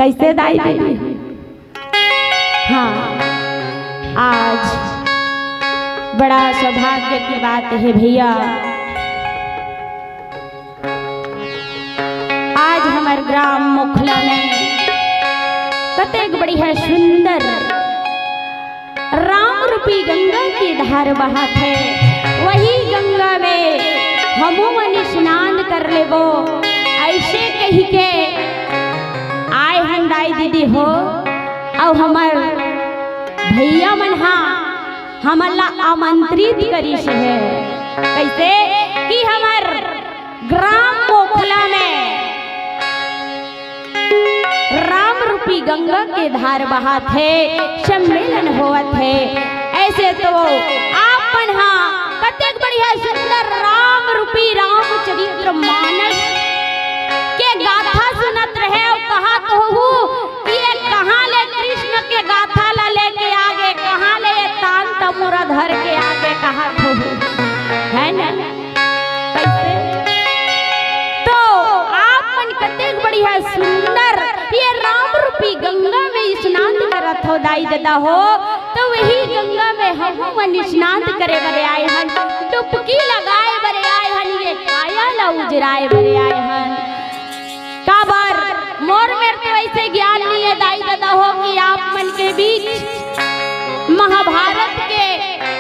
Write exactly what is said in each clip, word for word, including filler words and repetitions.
ऐसे दाई दीदी। हाँ, आज बड़ा सौभाग्य की बात है भैया, आज हमर ग्राम मोखला में कतेक बढ़िया सुंदर राम रूपी गंगा के धार बहत हे। वही गंगा में हमू मन स्नान कर लेबो, ऐसे कहि के आए हन दाई दीदी हो। अउ हमर भैया मन हा हमन ला आमंत्रित करिस हे, कैसे कि हमर ग्राम मोखला में राम रूपी गंगा के धार बहत हे, सम्मेलन होवत हे। ऐसे तो आप मन हा कतेक बढ़िया सुंदर राम रूपी रामचरित्र मानस के गाथा सुनत रहे अउ कहत होहू कि ये कहाँ ले कृष्ण के गाथा ला लेके आगे, कहाँ ले ये तान तमोरा धर के आगे कहत होहू, है ना? कैसे? तो आप मन कतेक बढ़िया सुंदर ये राम रूपी गंगा में स्नान करत हो दाई ददा हो, तो वही गंगा में हमू मन स्नान करे बरे आए हन, डुबकी लगाए बरे आए हन, ये काया ला उजराए बरे आए हन। काबर मोर मेर तो ऐसे ज्ञान नहीं है दाई ददा हो कि आप मन के बीच महाभारत के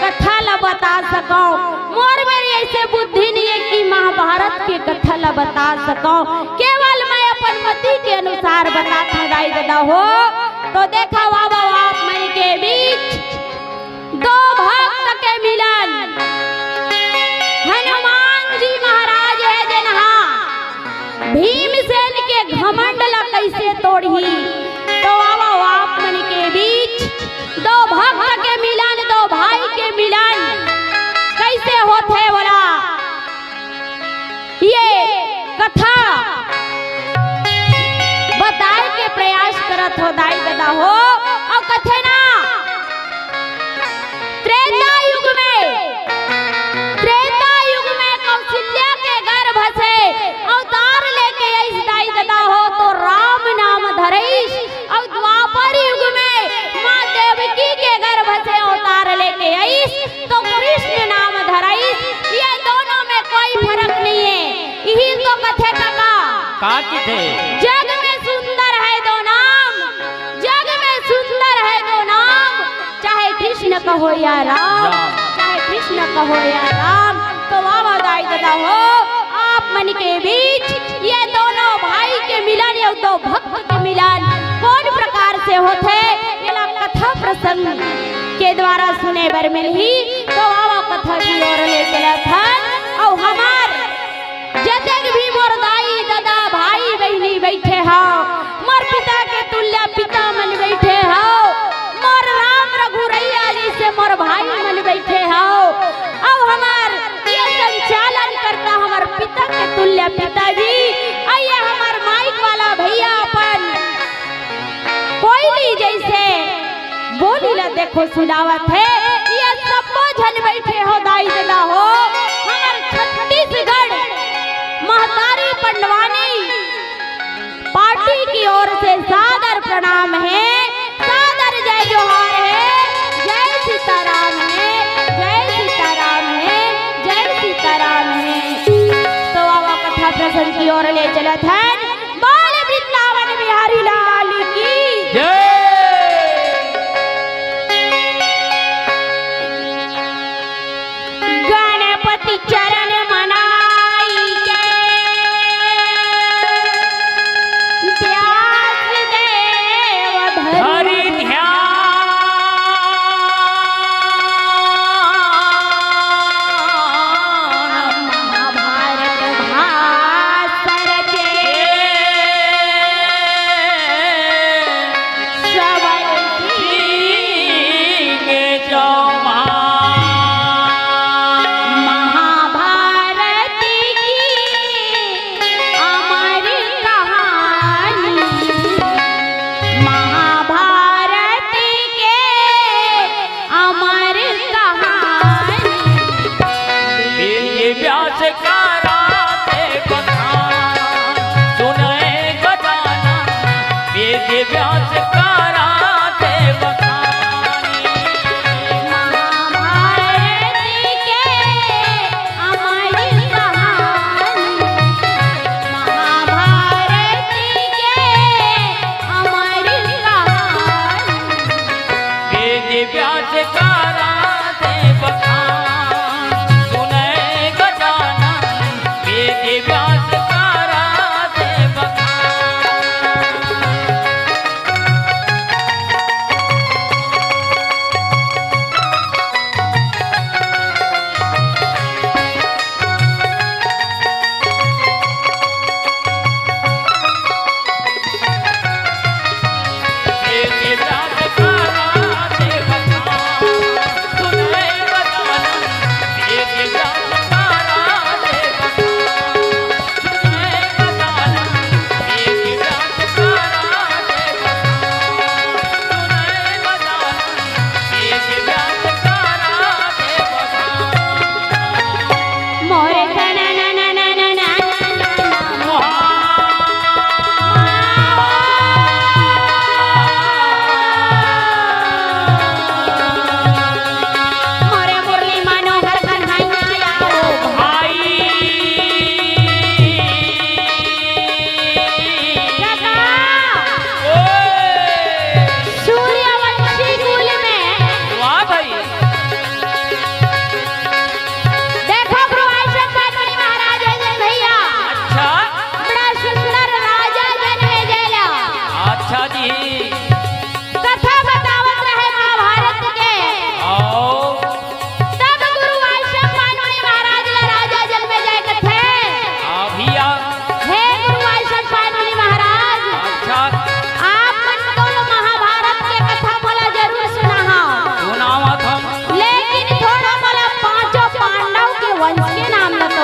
कथा ला बता सकव। मोर मेर ऐसे बुद्धि नहीं है कि महाभारत के कथा ला बता सकव। केवल मैं अपन मति के अनुसार बतात हूँ दाई ददा हो। तो देखा बाबा, आप मन के बीच दो भक्त के मिलन। हनुमान जी महाराज हे जेनहा भीमसेन के घमंड ला कैसे तोड़ही। तो आवो आप मन के बीच दो भक्त के मिलन, दो भाई के मिलन कैसे होथे बोला। ये कथा बताए के प्रयास करत हो दाई ददा हो। अउ कथे ना, त्रेता युग में, त्रेता युग में कौशल्या के गर्भ से अवतार लेके आइस दाई ददा हो, तो राम नाम धरइस। अउ द्वापर युग में माँ देवकी के गर्भ से अवतार लेके आइस, तो कृष्ण नाम धरइस। ये दोनों में कोई फर्क नहीं है। यही तो कथे काका। का कथे? जग में सुंदर है दो नाम, जग में सुंदर है दो नाम, चाहे कृष्ण कहो या राम, राम। चाहे कृष्ण कहो या राम। तो वाह वाह दाई ददा हो, आप मन के बीच ये दोनों भाई के मिलन, ये दो भक्त के मिलन कौन प्रकार से होथे, एला कथा प्रसंग के द्वारा सुने बर मिलही। तो वाह वाह कथा की ओर ले चलत हन। अउ हमर जतेक भी मोर दाई, ददा, भाई, बहिनी बइठे हव, मोर पिता के तुल्य पिता मन बइठे हव, मोर राम रघुरैया जइसे मोर भाई मन बइठे हव, अउ हमर ये संचालन करता हमर पिता के तुल्य पिताजी, अउ ये हमर माइक वाला भैया अपन कोयली जइसे बोली ला देखो सुनावत हे। ये सब्बो झन बइठे हो दाई ददा हो, हमर छत्तीसगढ़ महतारी पंडवानी पार्टी की ओर से सादर प्रणाम हे, सादर जय जोहार हे। जय सीताराम हे, जय सीताराम हे, जय सीताराम हे। तो आवा कथा प्रसंग की ओर ले चलत हन। बोल वृंदावन बिहारी लाल की जय। गणपति चरण मनाई के, व्यास देव धरि धरि ध्यान। महाभारत भाषा रचे।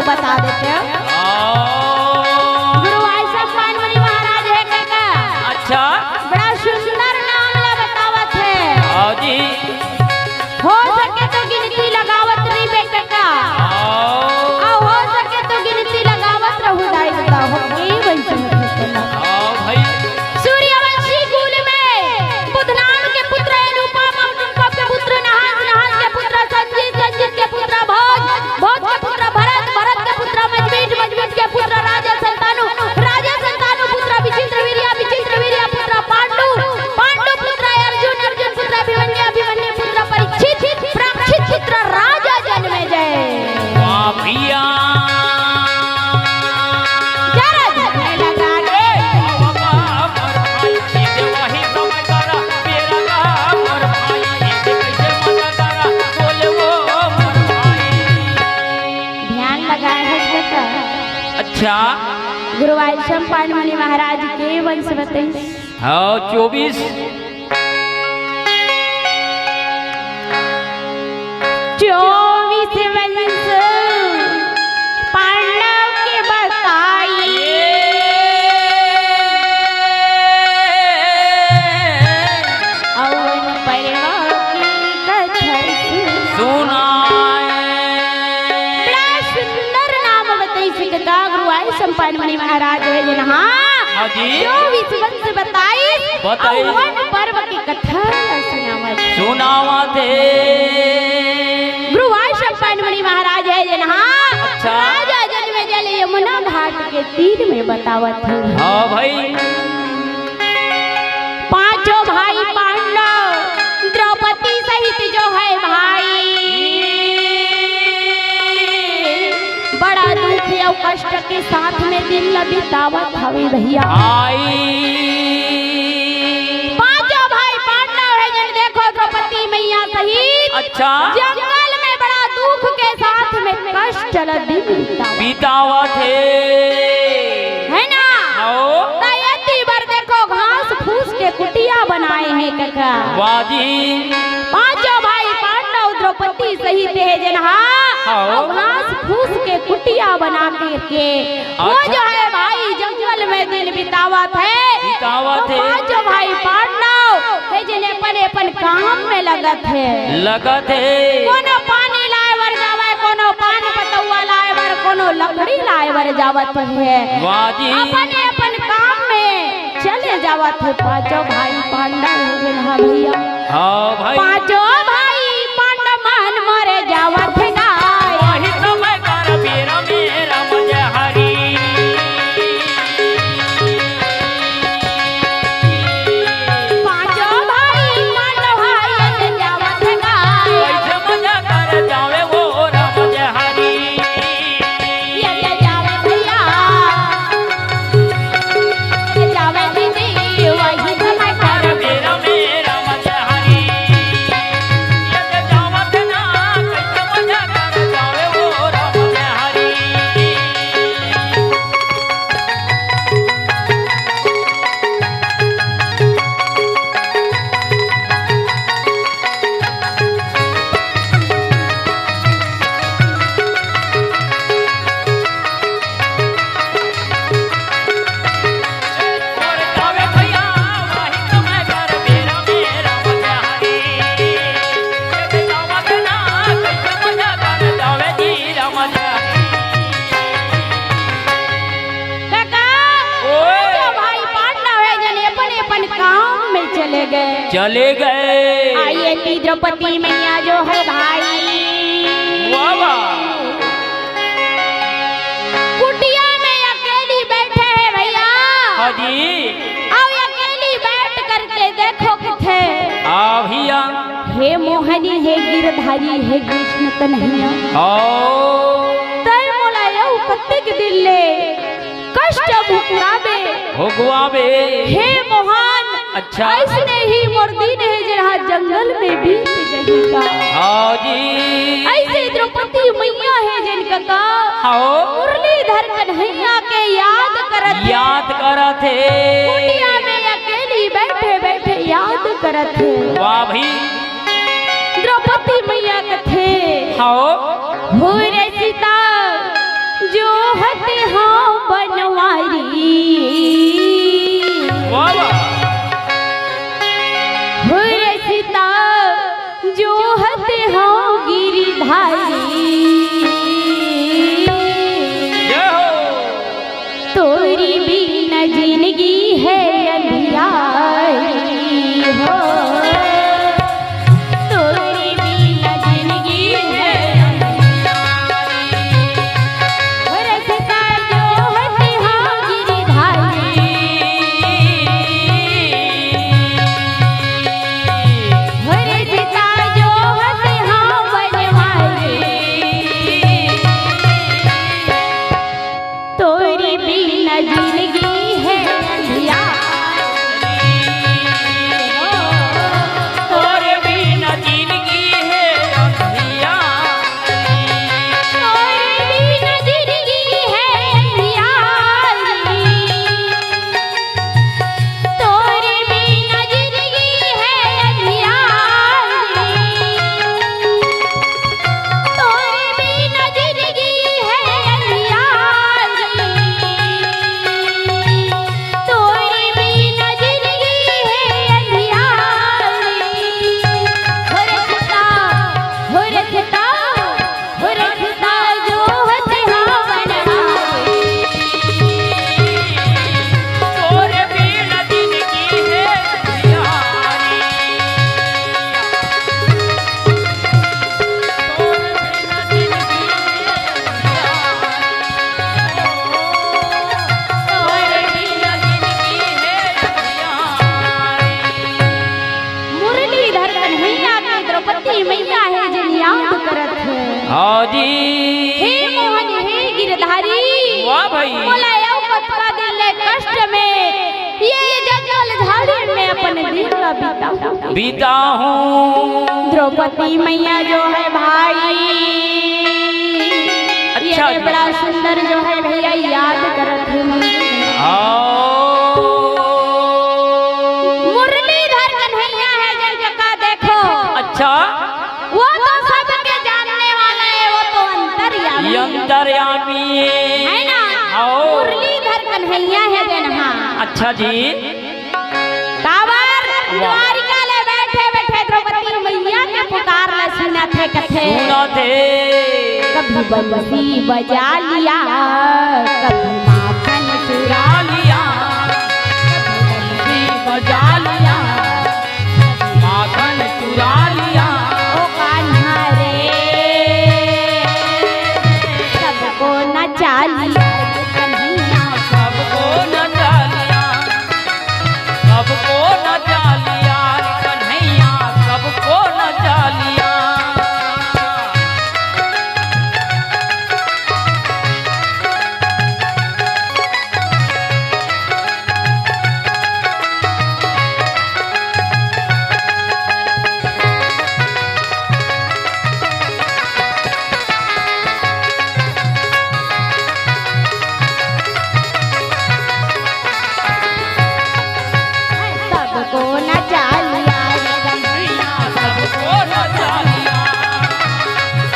बता देते हो। गुरु वाइशंपायन मुनि महाराज हे कका। अच्छा। बड़ा सुंदर नाम ला बतावत हे। हाँ जी। हो सके तो गिनती लगावत नहीं बे कका। हाँ। अउ हो सके तो गिनती लगावत रहू दाई बताओ। के वैसे हाँ भाई। सूर्यवंशी कुल में बुध नाम के पुत्र अनुपम, अनुपम के पुत्र नहास, नहास के पुत्र संजीत, संजीत के पुत्र भोज, भोज के पुत्र भरत, भरत के पुत्र मजबीट, मजबीट के पुत्र राजा संतानु, राजा संतानु पुत्र विचित्र वीर्या, विचित्र वीर्या पुत्र पांडु, पांडु पुत्र अर्जुन, अर्जुन पुत्र अभिमन्यु, अभिमन्यु पुत्र परीक्षित, परीक्षित पुत्र राजा जनमेजय। वाह भैया। जरा झूमे लगा के। ध्यान लगाए हे बेटा। अच्छा। गुरु वाइशंपायन मुनि महाराज के वंश बताइस। हाँ, चौबीस। चौबीस वंश पांडव के बताई। अउ वन पर्व की कथा सुनाए। बड़ा सुंदर नाम बताइस कका गुरु वाइशंपायन मुनि महाराज हे जेन हा। हाँ जी। चौबीस वंश बताइस। बताइस। अउ वन पर्व के कथा ला सुनावत। सुनावत हे। गुरु वाइशंपायन मुनि महाराज हे जेन हा। अच्छा। राजा जनमेजय ल यमुना घाट के तीर में बतावत हे। हाँ भाई। पांचों भाई पांडव द्रौपदी सहित जो है भाई, बड़ा दुख अउ कष्ट के साथ में दिन ला बितावत हवे भैया। भाई। पांचों भाई पांडव हे जेन देखो द्रौपदी मैया सहित अच्छा। जंगल में बड़ा दुख के साथ में कष्ट ला दिन बितावत। बितावत हे। हे ना? हाँ। त एती बर देखो घास फूस के कुटिया बनाए हे कका। वाह जी। पांचों भाई पांडव द्रौपदी सहित हे जेन हा। हाँ। अउ घास फूस के कुटिया बना के, के वो अच्छा। जो है भाई जंगल में दिन बितावत हे। बितावत तो हे। पांचों भाई पांडव हे जेन अपन अपन काम में लगत हे। लगत हे। कोनो पानी लाए बर जावय, कोनो पान पतौआ लाए बर, कोनो लकड़ी लाए बर जावत हे। वाह जी। अपन अपन काम में चले जावत हे पांचों भाई पांडव हे जेन हा भैया। हाँ भाई। पांचों भाई पांडव मन मरे जावत हे गाय। वही समय कर बीर मेरा मुझे हरी। पांचों भाई पांडव हे जेन जावत हे गाय। वैसे मजा कर जावे वो राम जय हरी। ये ले जावे भैया, ये जावे दीदी, वही समय कर। मेरा, मेरा मत हरी। ये ले जावत ना, कैसे मजा कर जावे वो राम हरी। कका, ओए। जो भाई पांडव हे जेन अपन अपन काम में चले गए। चले गए। आई एती द्रौपदी मैया जो है भाई। वाह, वाह। कुटिया में अकेली बैठे हे भैया। हाँ जी। अउ अकेली बैठ करके देखो कथे। आ भैया। हे मोहनी, हे गिरधारी, हे कृष्ण कन्हैया। आओ। तैं मोला अउ कतेक दिन ले कष्ट भुगताबे। भोगवाबे। हे मोहन, अच्छा। अइसने ही मोर दिन हे जेन हा जंगल में बीत जही का। हाँ जी। अइसे द्रौपदी मैया हे जेन कका। हाँ। मुरलीधर कन्हैया के याद करत हे। याद करत हे। कुटिया में अकेली बैठे बैठे याद करत हे। वाह भाई। द्रौपदी मैया कथे। हाँ। हो रे सीता, जिंदगी है अंधियारी हो, तोरे बिना जिंदगी है अंधियारी। हो रस्ता जो हटे हाँ गिरधारी, हो रस्ता जो हटे हाँ बनवारी। तोरे बिना जिंदगी है अंधियारी। तोरे बिना जिंदगी है अंधियारी। तोरे बिना जिंदगी है अंधियारी। तोरे बिना जिंदगी है अंधियारी। तोरे बिना जिंदगी है अंधियारी। तोरे बिना जिंदगी है अंधियारी। हो रखता, हो रखता, हो रखता जो हते हाँ बनवारी। तोरे बिना जिंदगी है अंधियारी। मुरलीधर कन्हैया के द्रौपदी मैया हे जेन याद करत हे। हाँ जी। हे मोहन, हे गिरधारी। वाह भाई। मोला अउ कतका दिन ले कष्ट में ये जंगल झाड़ी में अपन दिन ला बिताहूं। बिताहूं। द्रौपदी मैया जो है भाई, अच्छा ये जी। बड़ा सुंदर जो है भैया याद करत हे। आओ। मुरलीधर कन्हैया हे जेन जगह देखो। अच्छा। वो तो सबके जानने वाला है, वो तो अंतर्यामी ये है। अंतर्यामी है। है ना? आओ। मुरलीधर कन्हैया हे जेन हाँ। अच्छा जी। काबर? वाह। द्वारिका ले बइठे बइठे द्रौपदी मैया के पुकार ला सुनत हे, कथे। सुनत हे। कभी बंसी बजा लिया, कभी माखन चुरा लिया, कभी बंसी बजा लिया, माखन चुरा लिया। ओ कान्हा रे, सबको नचा लिया रे कन्हैया। सबको नचा लिया, सबको नचा लिया रे कन्हैया, सबको नचा लिया। सबको नचा लिया रे कन्हैया, सबको नचा लिया,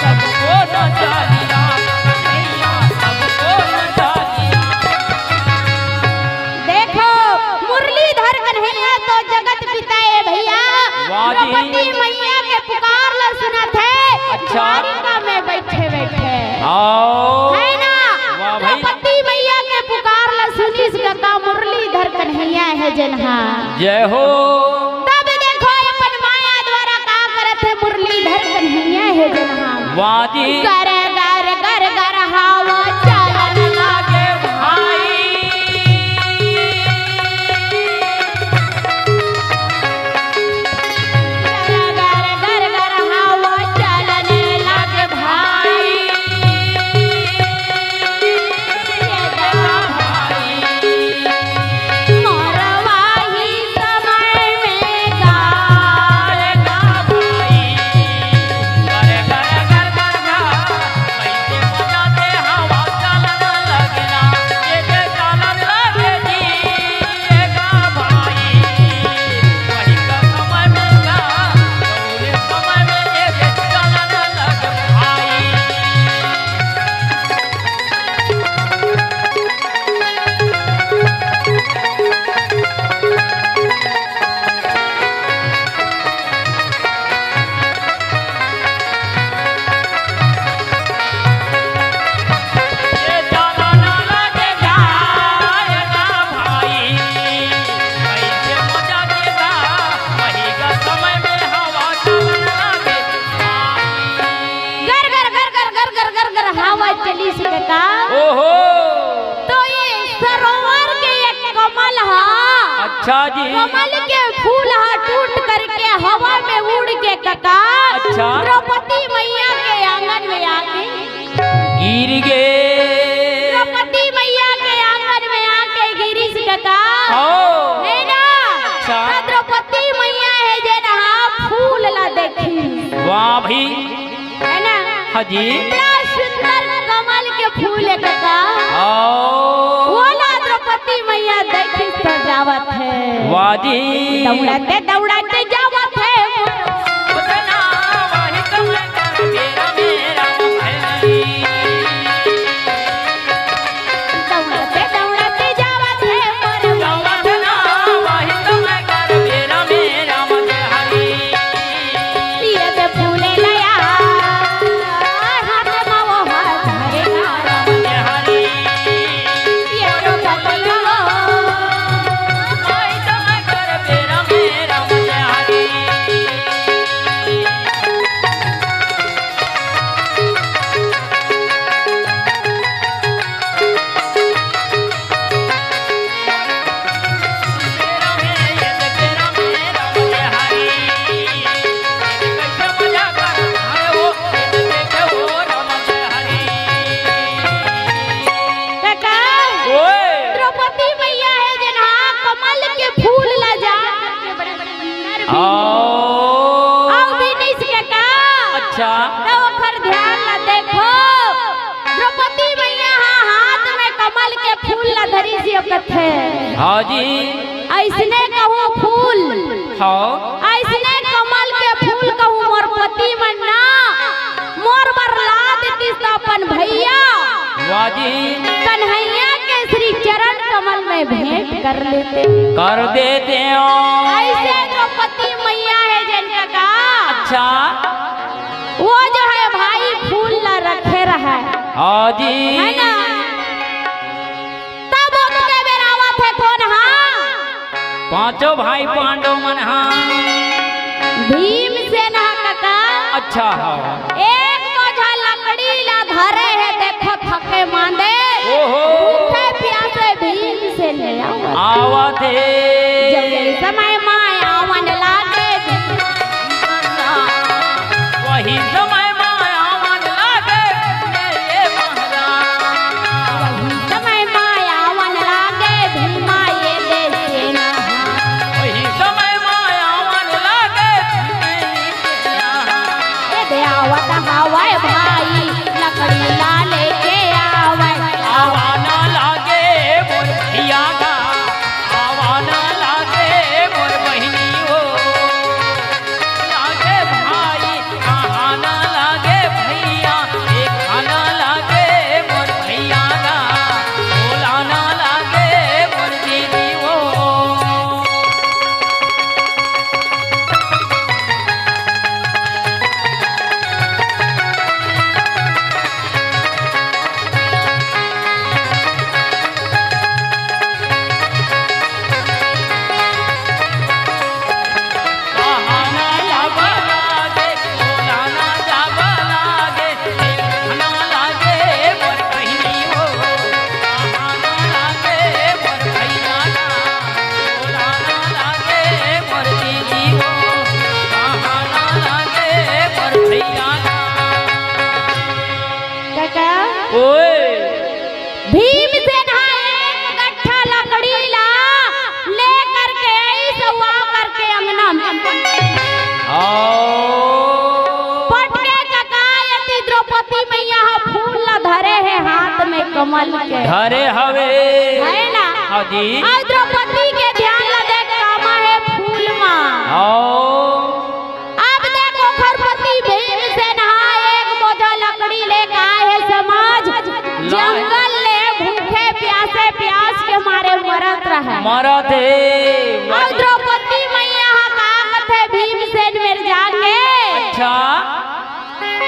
सबको नचा लिया रे कन्हैया, सबको नचा लिया। देखो, मुरलीधर कन्हैया तो जगत पिता हे भैया। वाह जी। द्रौपदी मैया के पुकार ला सुनत हे। अच्छा। द्वारिका में बइठे बइठे। आओ। है ना? वाह भाई। द्रौपदी मैया के पुकार ला सुनिस कका मुरलीधर कन्हैया हे जेन हाँ। जय हो। तब देखो अपन माया द्वारा का करत हे मुरलीधर कन्हैया हे जेन हाँ। वाह जी। गर गर गर गर हवा चलन लागे भाई। गर गर गर गर हवा चलन लागे भाई। ये गा भाई। मरवाही समय में गाल ना भाई। गर गर गर गर गर। अच्छा जी। कमल के फूल ह टूट करके हवा में उड़ के कका अच्छा। द्रौपदी मैया के आंगन में आके गिर गे। द्रौपदी मैया के आंगन में आके गिरिस कका। हो। है ना? अच्छा। त द्रौपदी मैया हे जेन हा फूल ला देखी। वाह भाई। है ना? हाँ जी। बड़ा सुंदर कमल के फूल हे कका। ओ। ओला द्रौपदी मैया देखिस त जावत हे। वाह जी। दौड़ते दौड़ते जावत हे। दौड़ते दौड़ते जावत हे मोर ये दे फूले लया, हाथ मा वो हाथ धरे ना। ये तो पतलो, कका, ओए। द्रौपदी मैया हे जेन हा कमल के फूल ला जा करके बड़े बड़े सुंदर भी आओ। अउ बिनिस कका। अच्छा। त ओखर ध्यान ला देखो। द्रौपदी मैया हा हाथ में कमल के फूल ला धरिस हे कथे। हाँ जी। अइसने कहूँ फूल। हाँ। अइसने कमल के फूल कहूँ मोर पति मन ना मोर बर ला देतिस त अपन भैया वाह जी। कन्हैया के श्री चरण कमल में भेंट कर लेते। कर देते हो। अइसे द्रौपदी मैया हे जेन कका। अच्छा। वो जो है भाई फूल ला रखे रहा है। हाँ जी। है ना? तब ओतके बेर आवत हे कोन हा? पांचों भाई पांडव मन हा। भीमसेन हा कका। अच्छा हा। एक बोझा लकड़ी ला धरे हे, देखो थके मांदे। ओहो। भूखे प्यासे भीमसेन ले आवत। आवत हे। जब ये समय मा आवन लागे। वही समय मा आवन लागे। वही समय मा आवन लागे भीमा ये देसेना। वही समय मा आवन लागे भीमा ये देसेना। ये दे आवत हवय भाई, लकड़ी ला लेके आवय। आवा ना लागे मोर भैया का, आवा ना लागे मोर बहिनी हो। लागे भाई, कहाँ ना लागे भैया, एक खाना लागे मोर भैया ना, बोला ना लागे मोर दीदी वो। काका? ओए। भीमसेन हा एक गट्ठा लकड़ी ला ले करके अइस अउ आ करके अंगना में आओ। पटके कका एती द्रौपदी मैया हा फूल ला धरे हे हाथ में कमल के। धरे हवे। है ना? हाँ जी। अउ द्रौपदी के ध्यान ला देख कामा हे फूल मा। आओ। अब देखो खरपति भीमसेन हा एक बोझा लकड़ी लेके आए हे समाज, ला- जंगल ले भूखे प्यासे प्यास के मारे मरत रहे। मरत हे। अउ द्रौपदी मैया हा का कथे भीमसेन मेर जाके, अच्छा।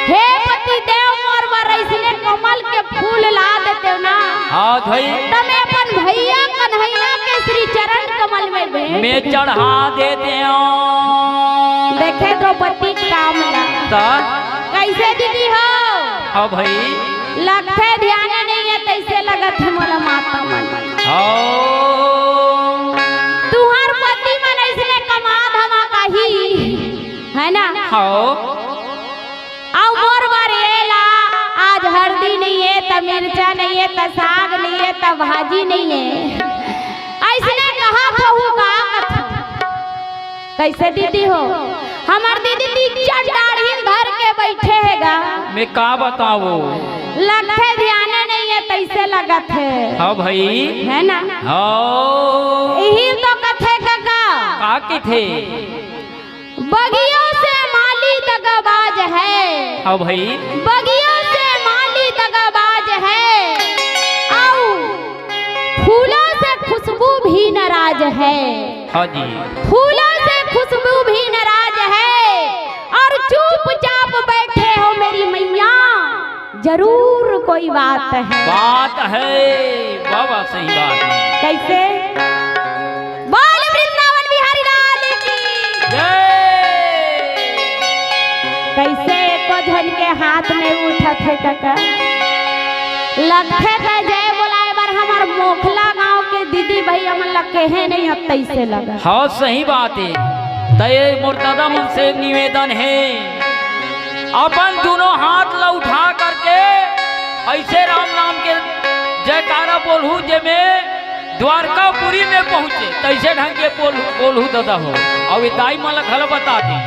हे पति देव मोर बर अइसने कमल के फूल ला देतेव ना। हाँ भाई। त मैं अपन भैया कन्हैया के श्री चरण कमल में भेंट में चढ़ा देतेव। देखे द्रौपदी काम ला। त? कइसे दीदी हो? हाँ भाई। लगथे ध्यान नइ हे, तइसे लगत हे मोला माता मन। हाँ। तुंहर अउ मोर बर ये ला, आज हरदी नइ हे, त मिर्चा नइ हे, त साग नइ हे, त भाजी नइ हे। अइसने कहा कहूँ का कथों? कइसे दीदी हो? हमर दीदी तीचर दाढ़ी धर के बइठे हे गा। मैं का बतावों? लगथे ध्याने नइ हे, तइसे लगत हे। हाँ भई। हे ना? हाँ। इही तो कथे कका। का कथे? बगियों से माली दगाबाज है। हाँ भई। बगियों से माली दगाबाज है, अउ फूलों से खुशबू भी नाराज है। हाँ जी। फूलों से खुशबू भी नाराज है, और चुपचाप बैठे हो मेरी मैया, जरूर कोई बात है। बात है, बाबा सही बात है। कइसे? बोल वृंदावन बिहारी लाल की। जय। कइसे एको झन के हाथ नइ उठत हे कका? लगथे त जय बोलाय बर हमर मोखला गांव के दीदी भइया मन ला कहे नइ हस तइसे लगा। हाँ, सही बात हे। त ये मोर दादा मन से निवेदन हे, अपन दूनों हाथ ला उठा करके अइसे राम नाम के जयकारा बोलहू, जेमे द्वारकापुरी में पहुंचे, तइसे ढंग के बोल-, बोलहू दादा हो। अउ ये दाई मन ला घलो बता दे।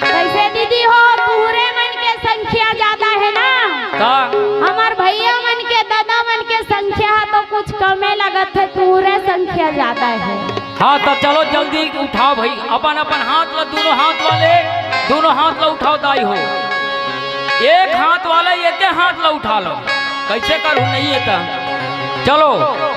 कइसे दीदी हो, तुहरे मन के संख्या जादा हे ना? का? हमर भइया मन के, दादा मन के संख्या ह तो कुछ कमे लगत हे, तुहरे संख्या जादा हे। हाँ, त चलो जल्दी उठाव भई, अपन अपन हाथ ला, दूनों हाथ वाले, दूनों हाथ ला उठाव दाई हो। एक हाथ वाले एके हाथ ला उठा लो, कइसे करहू नइ हे त। चलो,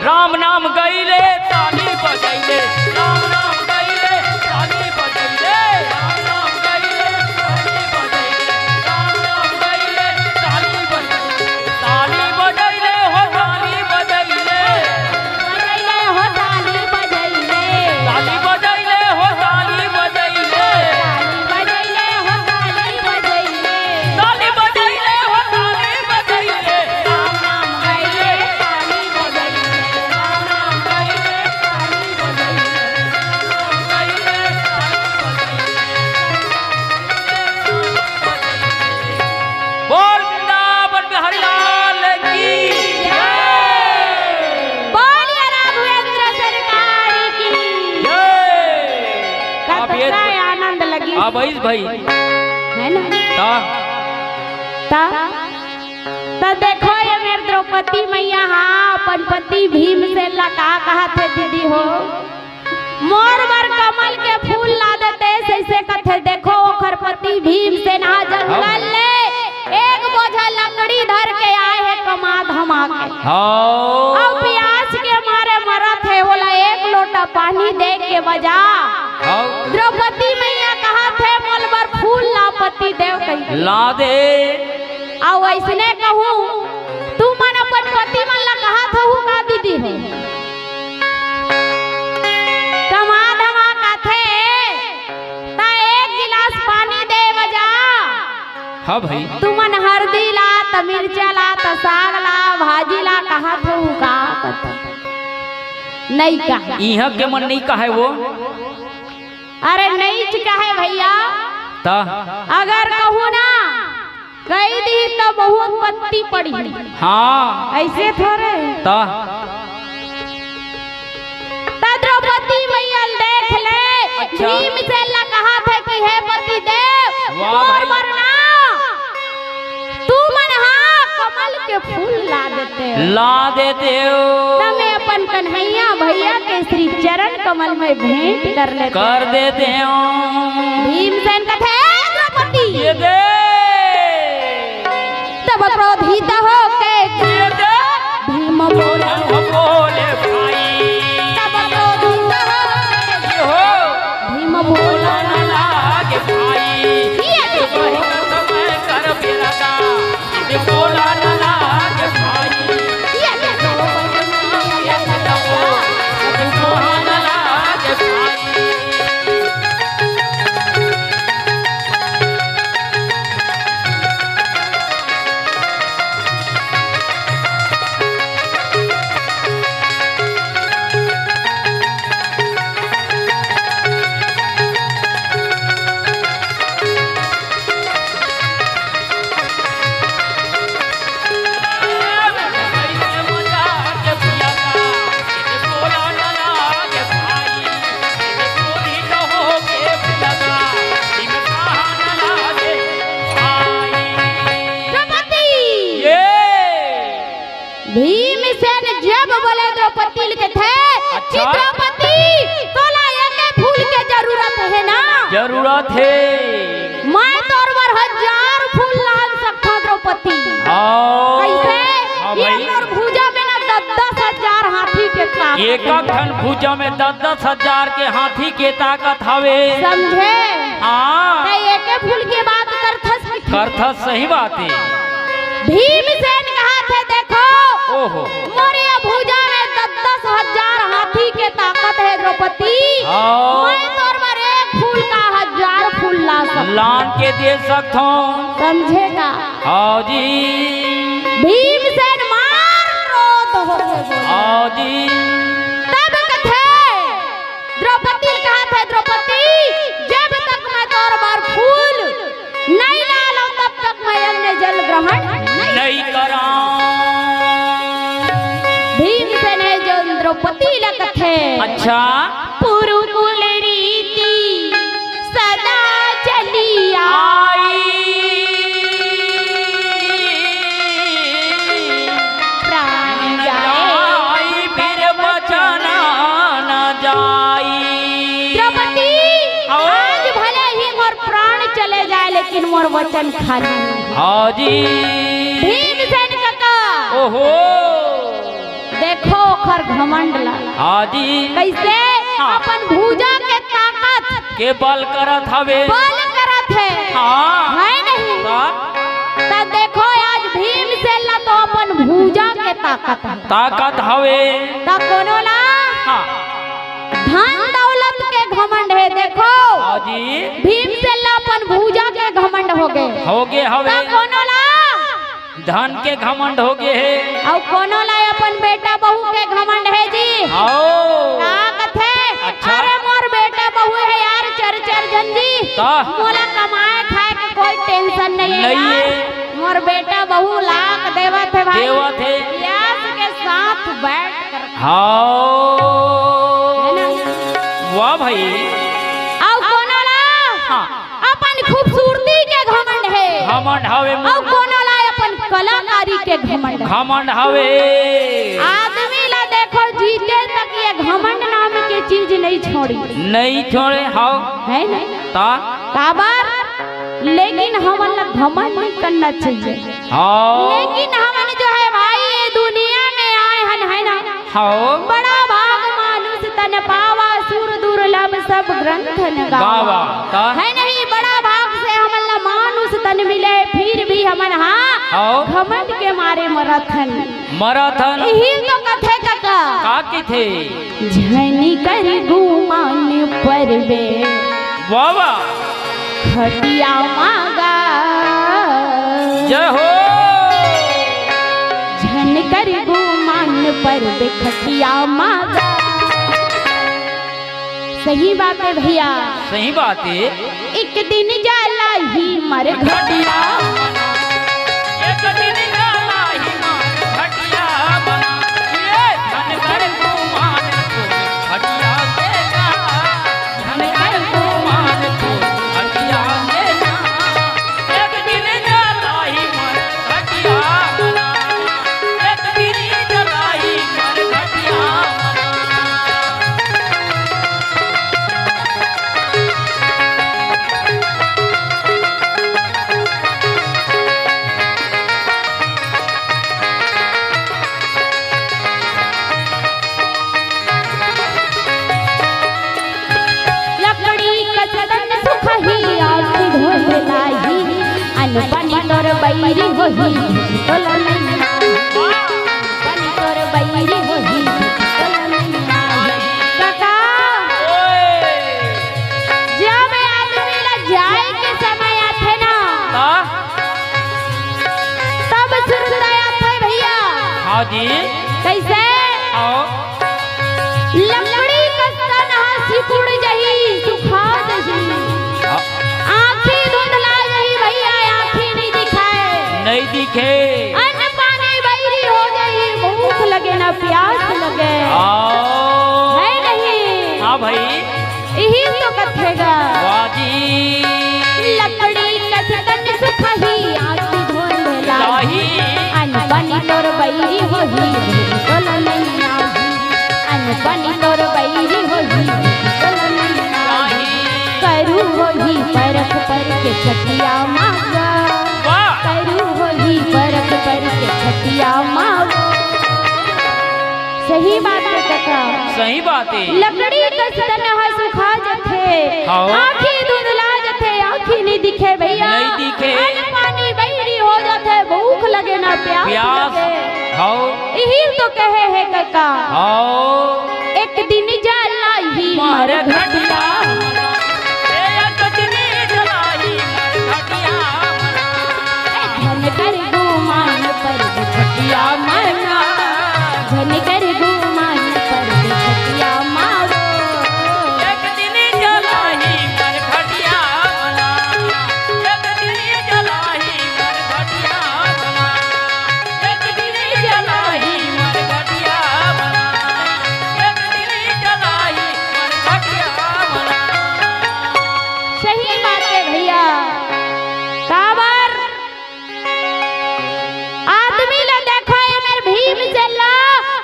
राम नाम गइले, ताली बजइले, राम नाम गइले, ताली बजइले, राम नाम गइले, ताली बजइले, राम नाम गइले, ताली बजइले, ताली बजइले हो, ताली बजइले। बजइले हो, ताली बजइले। ताली बजइले हो, ताली बजइले। ताली बजइले हो, ताली बजइले। ताली बजइले हो, ताली बजइले। राम नाम गइले, ताली बजइले। राम नाम गइले, ताली बजइले। राम नाम गइले, ताली बजइले। बोल वृंदावन बिहारी लाल की जय। बोलिए राघवेंद्र सरकार की जय। कतका आनंद लगिस। अब आइस भाई। हे ना? ता? ता? त देखो ये मेर द्रौपदी मैया, हाँ, अपन पति भीमसेन ला का कहत हे दीदी हो। मोर बर कमल के फूल ला देते, अइसे कथे। देखो, ओखर पति भीमसेन ह जंगल ले एक बोझा लकड़ी धर के आय हे, कमा धमा के। हाँ। अउ पियास के मारे मरत हे, ओला एक लोटा पानी दे के बजा। हाँ। द्रौपदी मैया कहत हे, मोर बर फूल ला पति देव कहिके। ला दे। अउ अइसने कहूँ, तुमन अपन पति मन ला कहत हहू का दीदी हो? कमा धमा कथे, त एक गिलास पानी दे बजा। हाँ भाई। तुमन हरदी ला, त मिर्चा ला, त साग ला, भाजी ला कहत हहू का? नइ कहे। इहाँ के मन नइ कहे वो। अरे नइ कहे भइया। त? अगर कहूँ ना, कहि दिही त बहुत पत्ती पड़ही। हाँ। अइसे थोरे। त? त द्रौपदी मैया ल देख ले, अच्छा। भीमसेन ला कहत हे कि हे पति देव, वाह मोर भाई। बर ना, तुमन हा कमल के फूल ला देते हो। ला देते हो। त मैं अपन कन्हैया भइया के श्री चरण कमल में भेंट कर लेते कर हो। देते हो। भीमसेन कथे, "ए द्रौपदी।" ये दे। तब क्रोधित होके ये दे। भीम बोला, बोले भाई। तब क्रोधित होके ये हो। भीम बोला, बोला न लागे भाई। ये दे। वही समय कर बेरा का। भीमसेन जब बोले द्रौपदी ल कथे कि अच्छा। द्रौपदी, तोला एके फूल के जरूरत हे ना? जरूरत हे। मैं तोर बर हजार फूल लान सकथंव द्रौपदी। हाँ। कइसे? हाँ ये भाई। मोर भुजा में ना दस दस हजार हाथी के ताकत एक हे। एक ठन भुजा में दस दस हजार के हाथी के ताकत हवे। समझे? हाँ। त एके फूल के बात करथस कि करथस, सही बात हे। भीमसेन कहाथे, देखो, ओहो। मोर ये भुजा में दस दस हजार हाथी के ताकत हे द्रौपदी। हाँ। मैं तोर बर एक फूल का हजार फूल ला सकथंव। लान के दे सकथंव। समझे का? हाँ जी। भीमसेन मार क्रोध होके बोले। हाँ जी। तब कथे, द्रौपदी ल कहाथे, द्रौपदी, जब तक मैं तोर बर फूल नइ ला लंव, तब तक मैं अन्न जल ग्रहण नइ नइ करंव। भीमसेन हे जो द्रौपदी ल कथे। अच्छा। पुरुकुल रीति सदा चली आई। आई। प्राण जाए। जाई फिर बचन न जाई। द्रौपदी, हाँ। आज भले ही मोर प्राण चले जाए, लेकिन मोर वचन खाली नहीं। हाँ जी। भीमसेन कका। ओहो। देखो ओखर घमंड ला। हाँ जी। कइसे? हाँ। अपन भुजा के ताकत के बल करत हवे। बल करत हे। हाँ। हे नहीं? हाँ। त देखो, आज भीमसेन ला तो अपन भुजा के ताकत हे। ताकत हवे। त कोनो ला हाँ। धन दौलत के घमंड हे। देखो, हाँ जी। भीमसेन ला अपन भुजा के घमंड होगे। होगे हवे। त कोनो ला धन के घमंड होगे हे। अउ कोनो ला अपन बेटा बहू के घमंड हे जी। आओ। का कथे? अच्छा। अरे मोर बेटा बहू हे यार, चार चार झन जी। का? मोला कमाए खाए के कोई tension नहीं हे नहीं यार। हे। मोर बेटा बहू लाख देवत हे भाई। देवत हे। यश के साथ बैठ कर। हाँ। हे ना? वाह भाई। अउ कोनो ला? हाँ। अपन खूबसूरती के घमंड हे। घमंड हवे अउ मोर। कोनो ला अपन कलाकारी के घमंड हे। घमंड हवे। आदमी ला देखो, जीते तक ये घमंड नाम के चीज नहीं छोड़ी। नहीं छोड़े, हाँ। हे नहीं? ता? काबर? लेकिन हमन ला घमंड नहीं करना चाहिए। हाँ। लेकिन हमन जो हे भाई, ये दुनिया में आए हन, हे ना? हाँ। बड़ा भाग मानुष तन पावा, सुर दुर्लभ सब ग्रंथ न गावा। गावा, का? हे नहीं, बड़ा भाग से हमन ला मानुष तन मिले, फिर भी हमन, हाँ, हाँ। घमंड के मारे मरत हन। मरत हन। इही तो कथे कका। का कथे? झन कर गुमान परबे। वाह, वाह। खटिया मागा। जय हो। झन कर गुमान परबे खटिया मागा। सही बात हे भइया। सही बात हे। एक दिन जाला ही मर घटिया। एक दिन जाला ही मर घटिया। ये झन कर गुमान परबे खटिया मागा। लकड़ी कस तन सुखाही, आँखी धुंध लाही। अन पानी तोर बैरी होही, तोला नहीं आही। पानी तोर बैरी होही, तोला नहीं आही। काका, जब आदमी ला जाए के समय आथे ना, हाँ। तब सुरता आथे भइया। हाँ जी। कइसे? हाँ। लकड़ी कस तन ह सिकुड़ जही, सुखा जही। हाँ। आँखी धुंधला जही भइया, आँखी नहीं दिखाए। नहीं दिखे। अन्न पानी बैरी हो जही, भूख लगे ना प्यास लगे। हाँ। हे नहीं? हाँ भाई। इही तो कथे गा। वाह जी। लकड़ी कस तन सुखाही, आँखी धुंधलाही। लाही। अन पानी तोर बैरी हो होही, बोल नैया। अनपनी तोर बैरी होही, बोल नैया। करू होही परख परके छटिया मागा। वाह। करू होही परख परके छटिया मागा। सही बात हे कका। सही बात हे। लकड़ी कस तन ह सुखा जथे, हाँ। आँखी धुंधला जथे, आँखी नइ दिखे भैया। नइ दिखे। अनपनी बैरी हो जथे, भूख लगे ना प्यास प्यास। लगे। हाँ। इही तो कहे हे कका। हाँ। एक दिन जलाही मरघटिया। मरघटिया। ए, एक दिन जलाही मरघटिया। ए, झन कर गुमान परके छटिया मागा। झन कर गुमान परके छटिया मागा। एक दिन जलाही मरघटिया। एक दिन जलाही मरघटिया। एक दिन जलाही मरघटिया। एक दिन जलाही मरघटिया। सही बात हे भैया। काबर आदमी ला देखो, ए मेर भीमसेन ला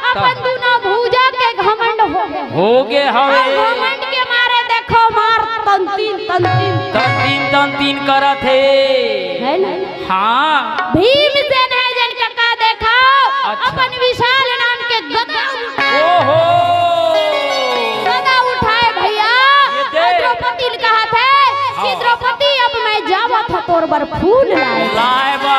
अपन दूनों भुजा के घमंड हो गे। हो गे हवे। अउ घमंड के मारे देखो मार तंतीन, तंतीन। तंतीन, तंतीन करत हे। हे ना? हाँ। भीमसेन हे जेन कका देखो, अच्छा। अपन विशाल नाम के गदा उठाए। ओहो। गदा उठाए भैया। ये दे। अउ द्रौपदी ल कहत हे कि हाँ। द्रौपदी, अब मैं जावत हँव तोर बर फूल लाए। लाए बा।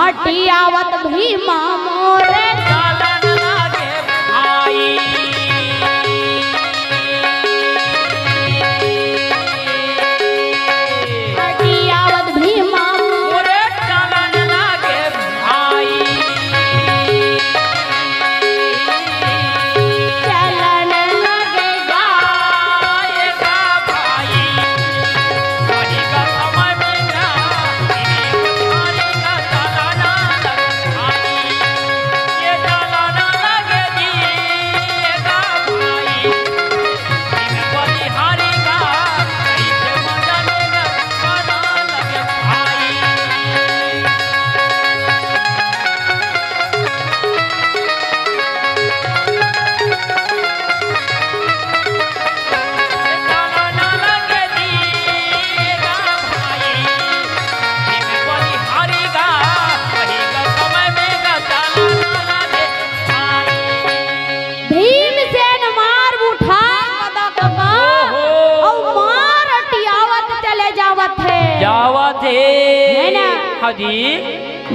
अटियावत भीमा मोरे। चलन लागे भाई। अटियावत भीमा मोरे। चलन लागे भाई। चलन लागे भाई। भीमसेन मार उठा गदा कका, ओहो। अउ मार अटियावत चले जावत हे। जावत हे। हे ना? हाँ जी।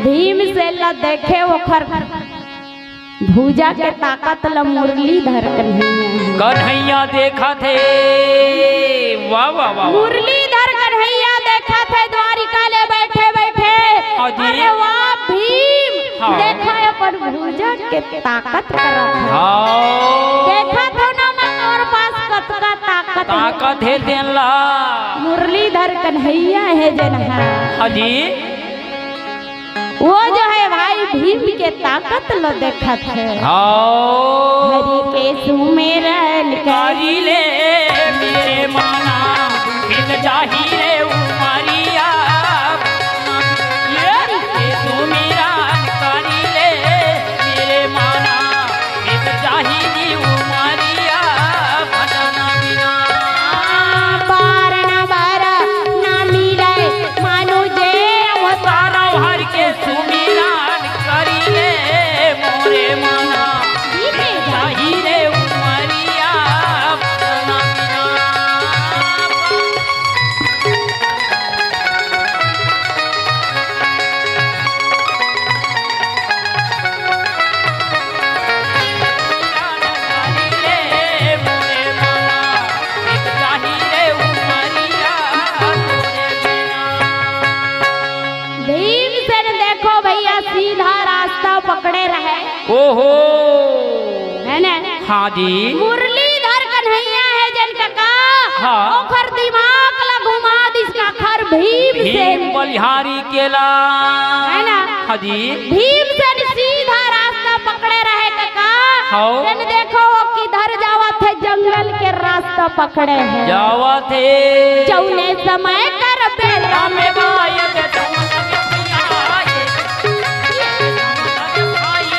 भीमसेन ला देखे ओखर भुजा के ताकत ल मुरलीधर कन्हैया। कन्हैया देखत हे। वाह, वाह, वाह, वाह। मुरलीधर कन्हैया देखत हे द्वारिका ले बइठे बइठे। हाँ जी। अरे वाह भीम, हाँ। देखा अपन भुजा के ताकत करत हे। हाँ। देखत हँव ना मैं तोर पास कतका ताकत हे। ताकत हे तेन ला। मुरलीधर कन्हैया हे जेन ह। हाँ जी। वो जो है भाई भीम के ताकत ल देखत हे। हाँ। हरि के सुमिरन करी ले मेरे माना, बीत जाही रे उमरिया। हरि के सुमिरन करी ले मेरे माना, बीत जाही रे उमरिया। भजन बिना पार न बर न मिले, मानो जे अवतार हरि के सुमिरन करी ले मोरे मना। बीते जाही रे उमरिया। भीमसेन देखो भैया, सीधा रास्ता पकड़े रहे। ओहो। है ना? हाँ जी। मुरलीधर कन्हैया हे जेन कका, हाँ। ओखर दिमाग ला घुमा दिस काखर भीमसेन। भीम बलिहारी के ला। है ना? हाँ जी। भीमसेन सीधा रास्ता पकड़े रहे कका। हाँ। तेन देखो वो किधर जावत हे, जंगल के रास्ता पकड़े हे। जावत हे। जौने समय कर बेरा में गाय के जौन लगे भैया, ये जौन लगे भाई,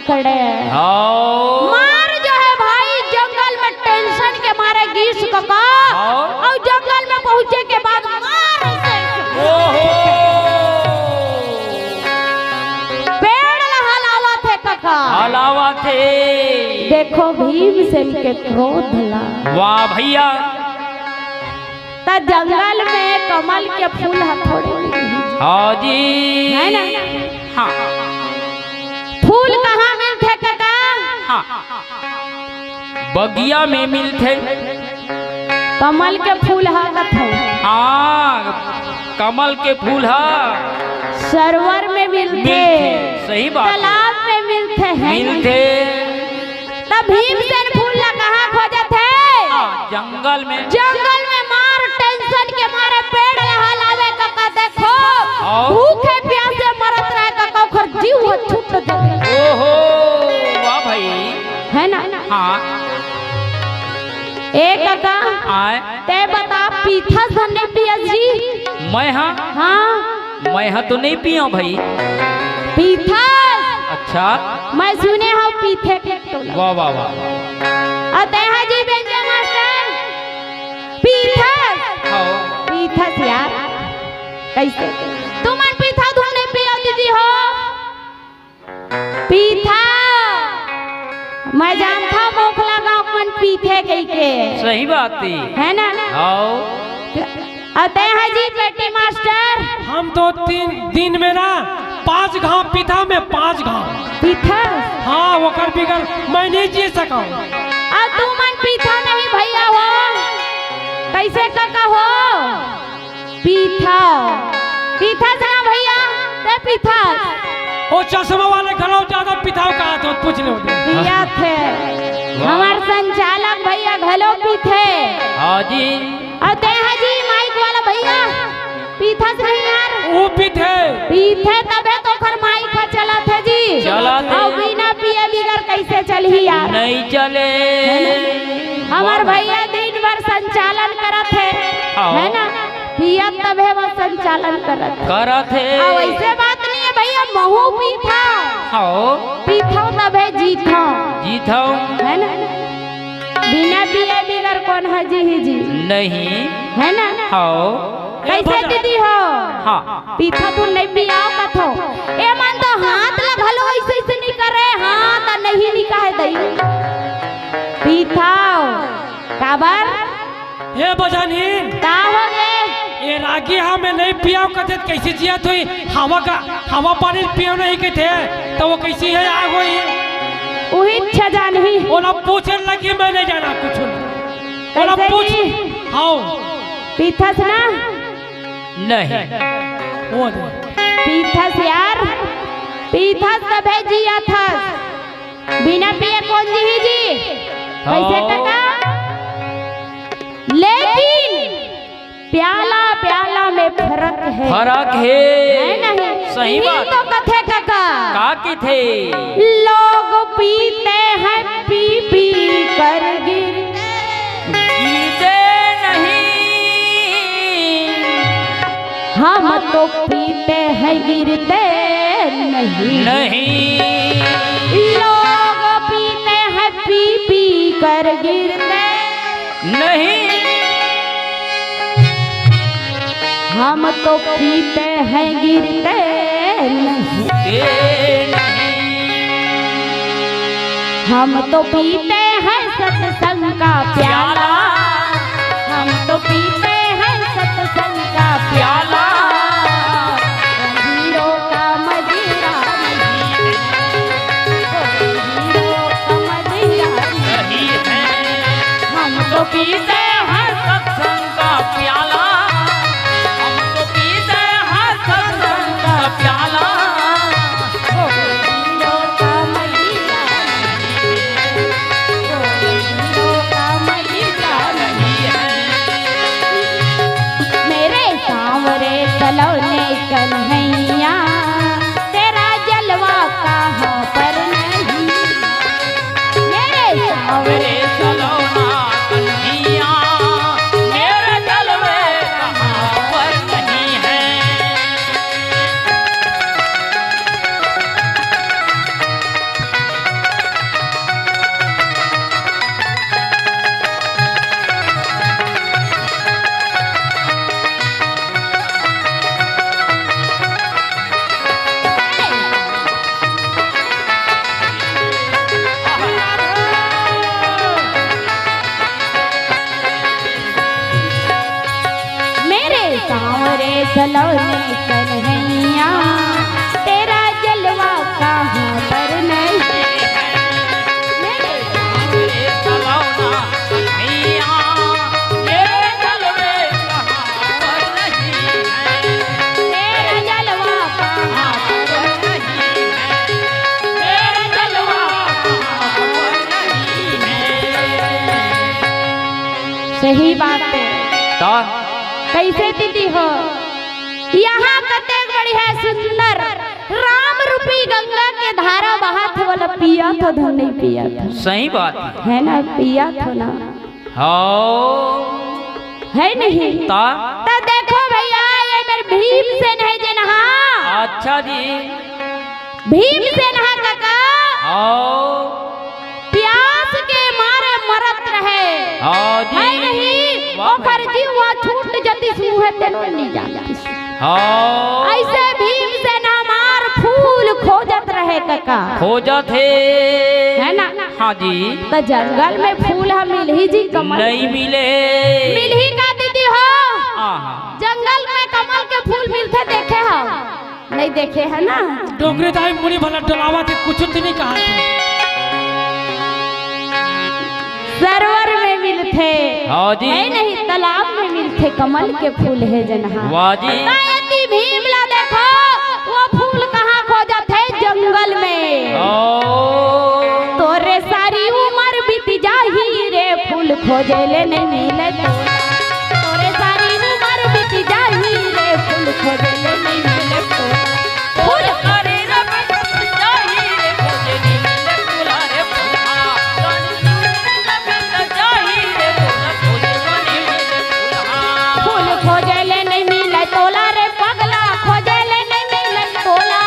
पकड़े। हाँ। मार जो है भाई, जंगल में टेंशन के मारे गिस कका। हाँ। अउ जंगल में पहुंचे के बाद मार से ओहो। पेड़ ला हलावत हे कका। हलावत हे। देखो भीमसेन के क्रोध ला। वाह भैया। त जंगल में कमल के फूल ह थोड़े मिलही। हाँ जी। है ना? हाँ। फूल कहाँ मिलथे कका? हाँ। बगिया में मिलथे। कमल के फूल ह कथो। हाँ, कमल के फूल ह। सरोवर में मिलथे। मिलथे, सही बात हे। तालाब में मिलथे, है ना? मिलथे। त भीमसेन फूल ला कहाँ खोजत हे? हाँ, जंगल में। जंगल में मार टेंशन के मारे पेड़ ला हलावे कका, देखो। हाँ। भूखे प्यासे मरत रहे कका, ओखर जीव ह छूट जाथे। ओहो, वाह भाई। है ना? हाँ। ए कका, आय। ते बता, पीथस धन नहीं पियस जी? मैं हाँ? हाँ। मैं ह तो नहीं पियो भाई। पीथस? अच्छा। मैं सुने हव पीथे के टोला। वाह, वाह, वाह। अउ तेहा जी बेंजा मास्टर, पीथस? हाँ। पीथस यार। कइसे? तुमन पीथा धुन नहीं पियो दीदी हो। पीथा। मैं जानथव मोखला गांव के मन पीथे कहिके। सही बात हे। है ना? हाँ। अउ तेहा जी पेटी मास्टर। हम तो तीन दिन में ना पांच घांव पीथा में पांच घांव। पीथा? हाँ, ओकर बिगर मैं नहीं जी सकव। अउ तुमन पीथा नहीं भैया हो, कइसे कका हो? पीथा। पीथा से ना भैया, ते पीथा। ओ चश्मा वाले घलो ज्यादा पीथाव कहा तो पूछ लो। पियथे। वाह। हमर संचालक भैया घलो पीथे। हाँ जी। अउ तेहा जी माइक वाला भैया, पीथस नहीं यार। वो पीथे। पीथे तभे तो ओखर माइक ह चलत हे जी। चलत हे। अउ बिना पिए बिगर कइसे चलही यार? नहीं चले। है ना? हमर भैया दिन भर संचालन करत हे। हाँ। है ना? पियत तभे वो संचालन करत हे। करत हे। अउ अइसे बात नहीं हे भैया, महू पीथव। हाँ। पीथव तभे जीथव। जीथव। है ना? बिना पिए बिगर कोन ह जीही जी? नहीं। है ना? हाँ। कइसे दीदी हो? हाँ। पीथा तू नहीं पियाव कथो। ए मन तो हाथ ला घलो अइसे अइसे नहीं करे, हाथ नहीं निकाहे दई। पीथव। काबर? हे बजनहीन। का हो गे? ए रागी हा में नहीं पियाव कथे त कइसे जियत होही? हवा का, हवा पानी पियाव नहीं कथे, त वो कइसे हे आग होही? उही इच्छा जानही। ओला पूछे लगी, मैं नहीं जाना कुछ। ओला कइसे पूछ। जी? हाँ। पीथस ना? नहीं। वो दे। पीथस यार, पीथस तभे जियथस। बिना पिए कोन जीही जी? कइसे हाँ। कका? लेकिन प्याला प्याला में फरक हे। फरक हे। है नहीं? सही बात। तो कथे कका। का कथे? लोग पीते हैं पी पी कर गिरते। गिरते नहीं। हम तो पीते हैं गिरते नहीं। नहीं। लोग पीते हैं पी पी कर गिरते। नहीं। हम तो पीते हैं गिरते नहीं। ये नहीं। हम तो पीते हैं सत्संग का प्याला। प्याला। हम तो पीते हैं सत्संग का प्याला। हीरो का मजीरा नहीं। हीरो का मजीरा नहीं। नहीं है। हम तो पीते हैं सत्संग का प्याला। हम तो पीते हैं सत्संग का प्याला। हीरो का मजीरा नहीं। हीरो का मजीरा नहीं है। सांवरे सलोनी कन्हैया, तेरा जलवा कहाँ पर नहीं। तेरा जलवा कहाँ पर नहीं है। तेरा जलवा कहाँ पर नहीं है। सही बात है। का? कैसे दीदी हो? यहाँ कतेक बढ़िया सुंदर राम रूपी गंगा के धारा बहत हे, ओला पियत हो धन नहीं पियत हो। सही बात है। है ना, पियत हो ना। हाँ। है नहीं? ता? त देखो भैया, ये मेर भीमसेन हे जेन हा। अच्छा जी। भीमसेन हा कका। हाँ। प्यास के मारे मरत रहे। हाँ जी। है नहीं? वाह। ओकर जीवा छूट जतिस मुँहे तेनो नहीं जानतिस। हाँ। ऐसे भीमसेन हमार फूल खोजत रहे कका। खोजत हे। है ना? हाँ जी। त जंगल में फूल ह मिलही जी कमल? नहीं मिले। मिलही का दीदी हो? आहा। जंगल में कमल के फूल मिलथे देखे हो? नहीं देखे है ना? डोकरी दाई मुड़ी भला डोलावा थे, कुछ तो नहीं कहा थे। सरोवर में मिलथे। हाँ जी। है नहीं, तालाब में मिलथे, कमल के फूल हे जेन हा। वाह जी। त एती भीम ला देखो, वो फूल कहाँ खोजत हे? जंगल में। ओ। तोरे सारी उमर बीत जाही रे, फूल खोजे ले नहीं मिले तो। तोरे सारी उमर बीत जाही रे, फूल खोजे ले नहीं मिले तो। फूल फूल खोजे ले नहीं मिले तोला रे पगला, खोजे ले नहीं मिले तोला।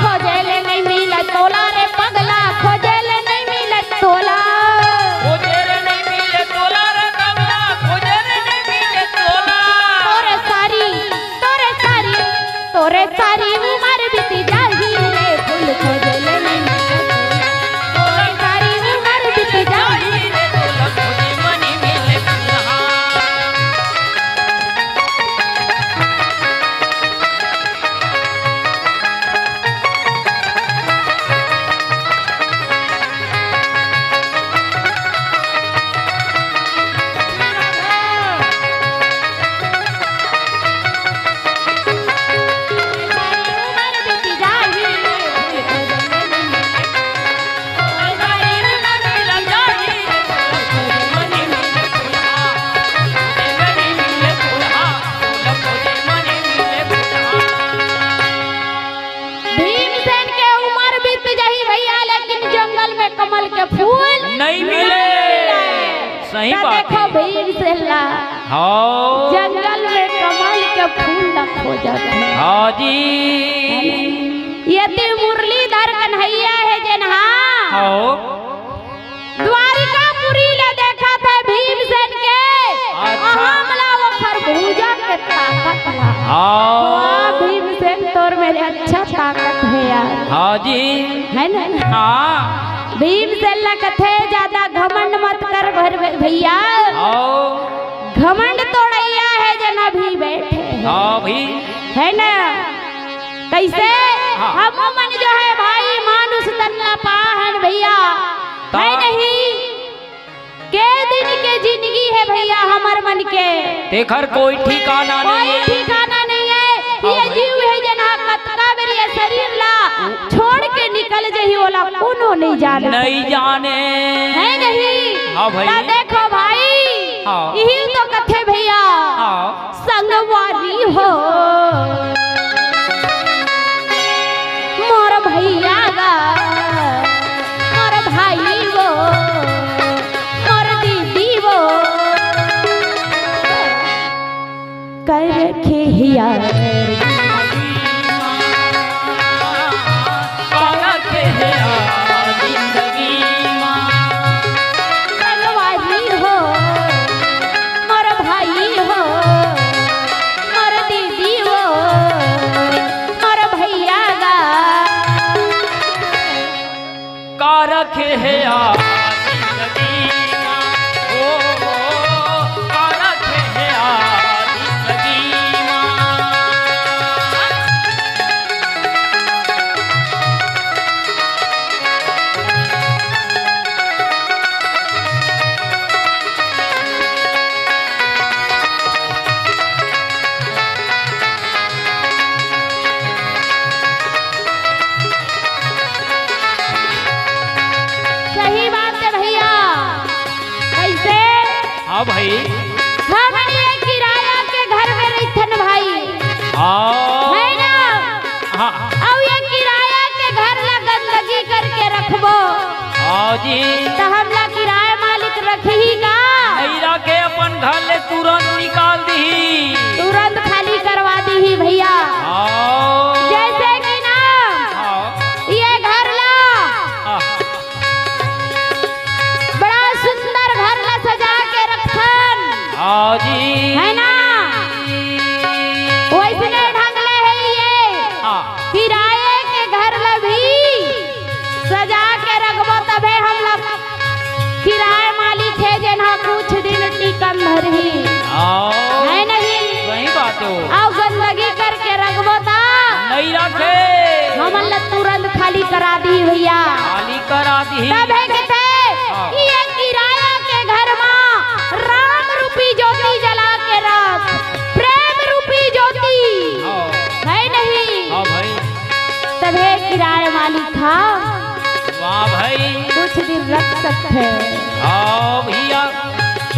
खोजे ले नहीं मिले तोला रे पगला, खोजे ले नहीं मिले तोला। तोरे सारी, तोरे सारी, तोरे सारी उमर बीत जाही रे, फूल खोजे ले नहीं मिले तोला। तोरे सारी उमर बीत जाही रे, तोला खोजे मनी मिले फूलहा। भीमसेन के उमर बीत जाही भैया, लेकिन जंगल में कमल के फूल नहीं मिले। सही त बात देखो है। भीमसेन ला हाँ। जंगल में कमल के फूल ला खोजत हे। हाँ जी। एती मुरलीधर कन्हैया हे जेन हा। हाँ। द्वारिकापुरी ला देखत हे भीमसेन के। अच्छा। हमला ओखर भुजा के ताकत ला। हाँ। वाह भीमसेन, तोर मेर अच्छा ताकत हे यार। हाँ जी। है ना? हाँ। भीमसेन ला कथे, "ज्यादा घमंड मत कर भर-, भैया।" हाँ। घमंड तोड़इया हे जना भी बैठे हे। हाँ भी। है ना? कैसे? हाँ। हमो मन जो है भाई, मानुष तन ला पाहन भैया। ता- है नहीं? के दिन के जिंदगी हे भैया हमर मन के। तेखर कोई ठिकाना कोई नहीं हे। ठिकाना नहीं हे। हाँ ये भाई। जीव हे जना कतका बेर ये शरीर ला छोड़ के निकल जही, ओला कोनो नहीं जाने। नहीं जाने। है नहीं? हाँ भाई। त देखो भाई, हाँ। इही तो कथे भैया। हाँ। संगवारी हो, मोर भैया गा, मोर भाई वो, मोर दीदी वो, कर रखे हिया। संगवारी हो, मोर भाई हो, मोर दीदी हो, मोर भैया गा। का रखे हे आ जिंदगी हाँ भाई। हमन ये किराया के घर में रहिथन भाई। हाँ। है ना? हाँ। अउ ये किराया के घर ला गंदगी करके रखबो। हाँ जी। त हमला किराया मालिक रखही का? नहीं रखे, अपन घर ले तुरंत निकाल दिही। तुरंत खाली करवा दिही भैया। हाँ। जैसे कि ना हाँ। ये घर ला हाँ। बड़ा सुंदर घर ला सजा के रखथन। हाँ जी। है ना? वैसने ढंग ले है ये। हाँ। किराए के घर ला भी सजा के रखबो तभे हमला किराए मालिक हे जेन हा कुछ दिन टिकन धरही। हाँ। है नहीं? सही बात हो। अउ गंदगी करके रखबो त नहीं रखे। हमन ला तुरंत खाली करा दी भैया। खाली करा दी। तभे कथे हाँ। कि ये किराया के घर मा राम रूपी ज्योति जला के रख, प्रेम रूपी ज्योति। हाँ। है नहीं? हाँ भाई। तभे किराया मालिक हा वाह भाई। कुछ दिन रख सकथे। हाँ भैया।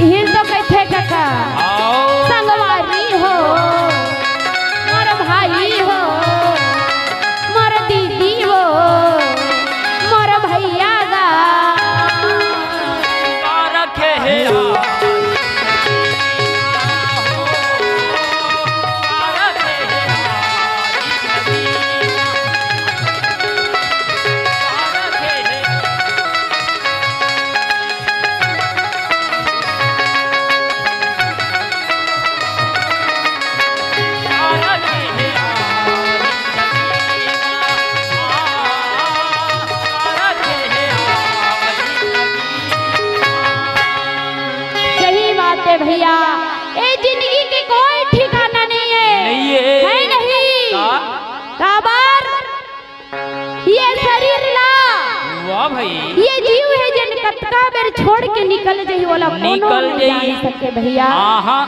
इही तो कथे कका। हाँ। संगवारी हो, मोर भाई हो, मोर दीदी हो, मोर भैया गा। का रखे हे सही बात है भैया, ए जिंदगी के कोई ठिकाना नहीं है। नहीं है। है नहीं? का? काबर? ये शरीर ला वाह भाई। ये जीव है जेन कतका बेर छोड़ के निकल जही, ओला कोनो निकल नहीं जान जही। सके भैया। आहा।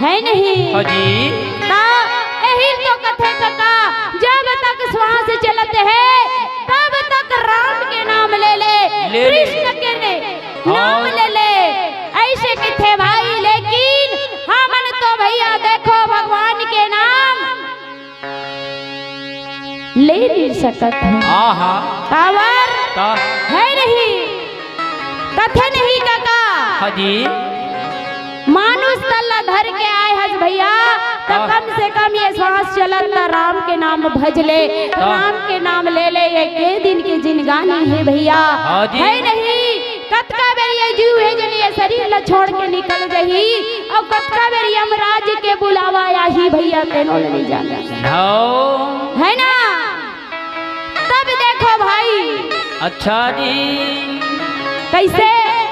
है नहीं? हाँ जी। त एही तो कथे कका, जब तक श्वास चलत है, तब तक राम के नाम ले ले, ले ले। कृष्ण के ने-, हाँ। नाम ले ले। ऐसे कथे भाई, लेकिन हमन तो भैया देखो भगवान के नाम ले नहीं सकत हन। आहा। काबर? का? है नहीं। कथे नहीं कका। हाँ जी। मानुष तन ला धर के आए हस भैया, त हाँ। कम से कम ये श्वास चलत त राम के नाम भज ले, हाँ। राम के नाम ले ले, ये के दिन के जिनगानी है भैया। हाँ जी। है नहीं। कतका बेर ये जीव हे जेन ये शरीर ला छोड़ के निकल जही, अउ कतका बेर यमराज के बुलावा आही भैया, तेनो ले नहीं जाना। हाँ। है ना? तब देखो भाई। अच्छा जी। कैसे?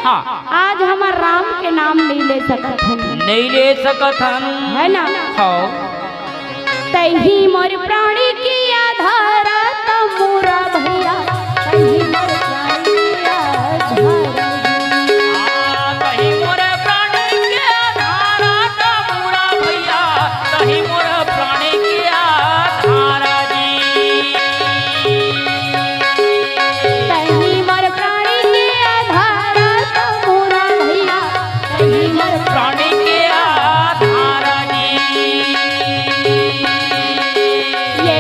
हाँ। आज हमर राम के नाम नहीं ले सकत हन। नहीं ले सकत हन। है ना? हाँ। तही मोर प्राणी के आधारा त मोरा भैया, तही मोर प्राणी के आधारा। आ, तही मोर प्राणी के आधारा त मोरा भैया, तही मोर प्राणी के आधारा जी। तही मोर प्राणी के आधारा त मोरा भैया, तही मोर प्राणी के आधारा जी। ये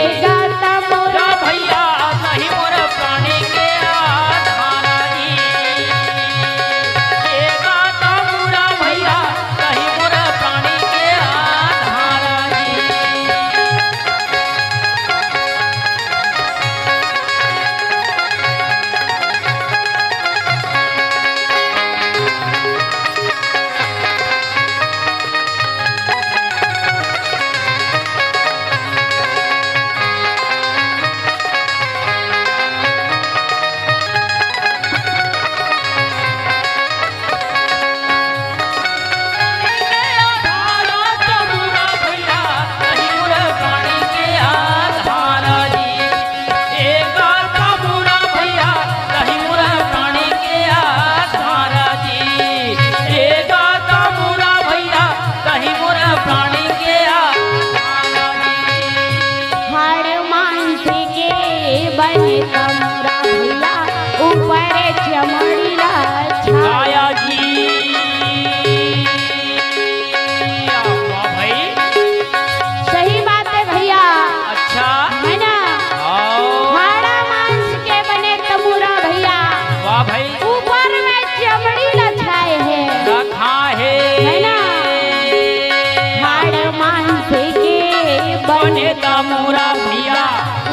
का मोरा भैया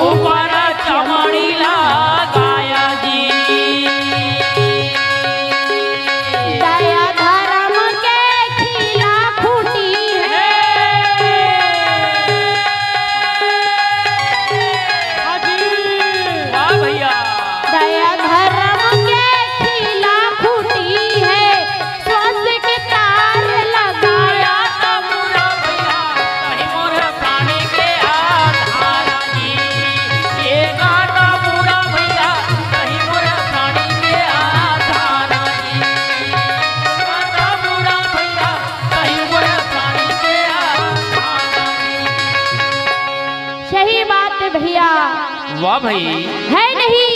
ऊपर चमड़ी लगाया जी। दया धर्म के खिला फूटी है। हाँ जी। वाह भैया। दया धर्म के खिला फूटी है। श्वास के तार लगाया। तमुरा भैया, कहीं मोर प्राणी के आधारा जी। ये गाता मुरा भैया, कहीं मोर प्राणी के आधारा जी। गाता मुरा भैया, कहीं मोर प्राणी के आधारा जी। सही बात है भैया। वाह भाई। है नहीं,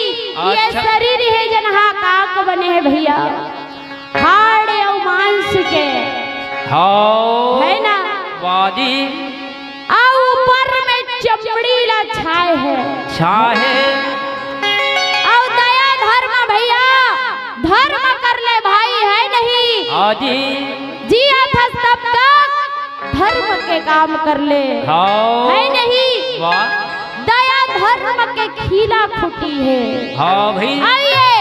ये अच्छा। शरीर है जनहा काक बने है भैया। हाड़ अउ मांस के। हाव। है ना? वाह जी। अउ ऊपर में चमड़ी ला छाए है। छाए। अउ दया धर्म भैया, धर्म कर ले भाई, है नहीं? हाँ जी। जियत हस तब तक धर्म के काम कर ले। हाव। है नहीं? वाह। दया धर्म के खिला फूटी है। हाँ भाई। अउ ये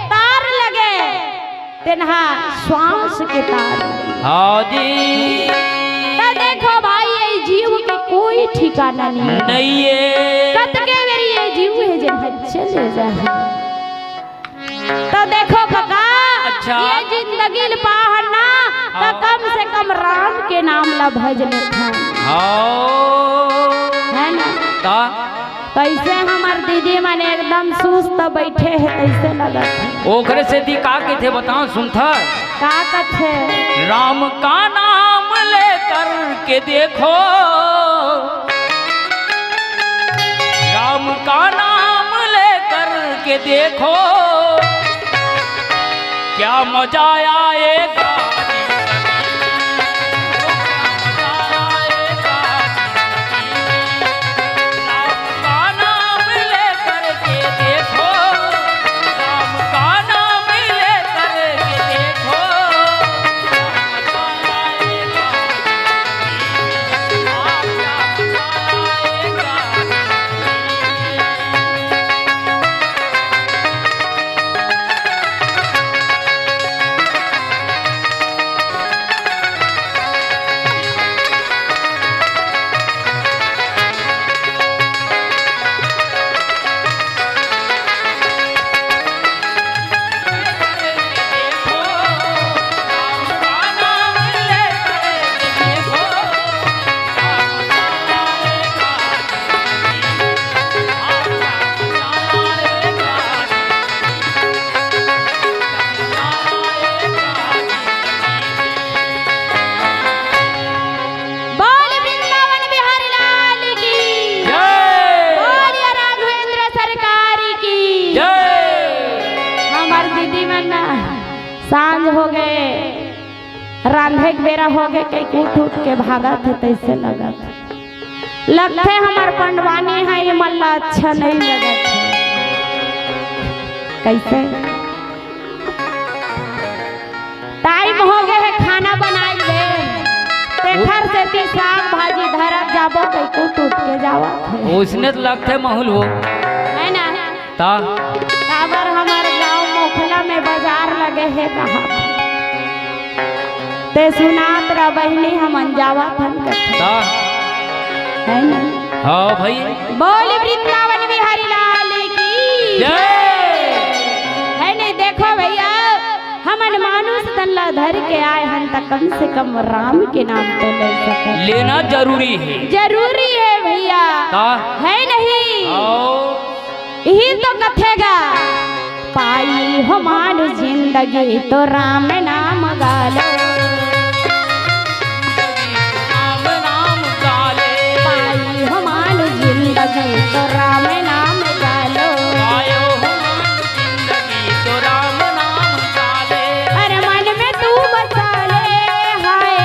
तार लगे। तेनहा श्वास के तार। हाँ जी। त देखो भाई, ये जीव के कोई ठिकाना नहीं है। नहीं है। कतके बेरी ये जीव है जे चले जाए। त देखो कका, अच्छा। ये जिंदगी ल पाहन ना, त हाँ। कम से कम राम के नाम ला भज लेथन। हाँ। है ना? का? कैसे हमर दीदी मन एकदम सुस्त बैठे हे, कैसे लगत हे? ओकरे सेती का कथे बताओ, सुनथा? का कथे? राम का नाम लेकर के देखो, राम का नाम लेकर के देखो, क्या मजा आएगा। राम का नाम लेकर के देखो, राम का नाम लेकर के देखो। बोल वृंदावन बिहारी लाल की। जय। बोल राघवेंद्र सरकार की। जय। हमर दीदी मन ना सांझ हो गए, रांधे के बेरा हो गए, कहीं उठ उठ के भागत हे, तैसे लगत हे। लगथे हमर पंडवानी हे, ये मन ला अच्छा नहीं लगत हे। कैसे? टाइम हो गए हे खाना बनाए ले, तेखर सेती साग भाजी धरत जाबो, कहीं उठ उठ के जावत हे। ओइसने तो लगथे माहौल हो। है ना? ता? काबर हमर गांव मोखला में बाजार लगे हे कहा। ते सुनात रह बहिनी, हमन जावत हन कथे। ता? है ना? हाँ भाई। बोल वृंदावन बिहारी लाल की। जय। है नहीं, देखो भैया, हमन मानुष तन ला धर के आए हन, त कम से कम राम के नाम तो ले सके। लेना जरूरी है। जरूरी है भैया। का? है नहीं? आओ। यही तो कथे गा, पाई हो मानुष जिंदगी तो राम नाम गालो। राम नाम गाले। पाई हो मानुष जिंदगी तो राम नाम गालो। पायो हो मानुष जिंदगी तो राम नाम गाले। अरे मन में तू बसा ले, हाय।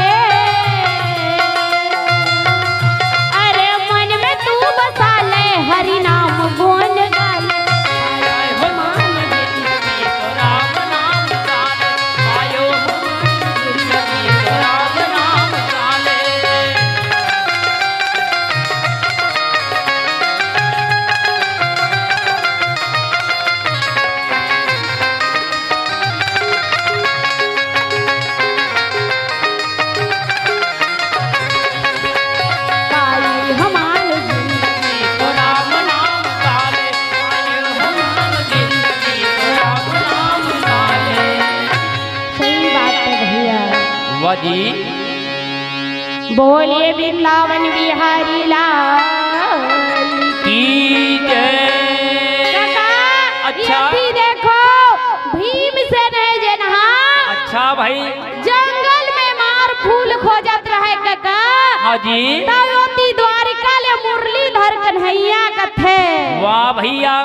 अरे मन में तू बसा ले, हरि नाम गुण गाले। हाय हो मानुष जिंदगी तो राम नाम गाले। पायो हो मानुष वाह जी। बोलिए वृंदावन बिहारी लाल की जय। काका, अच्छा। ये भी देखो, भीमसेन हे जेन हा। अच्छा भाई। जंगल में मार फूल खोजत रहे काका। हाँ जी। त ओती द्वारिका ले मुरलीधर कन्हैया कथे। वाह भैया।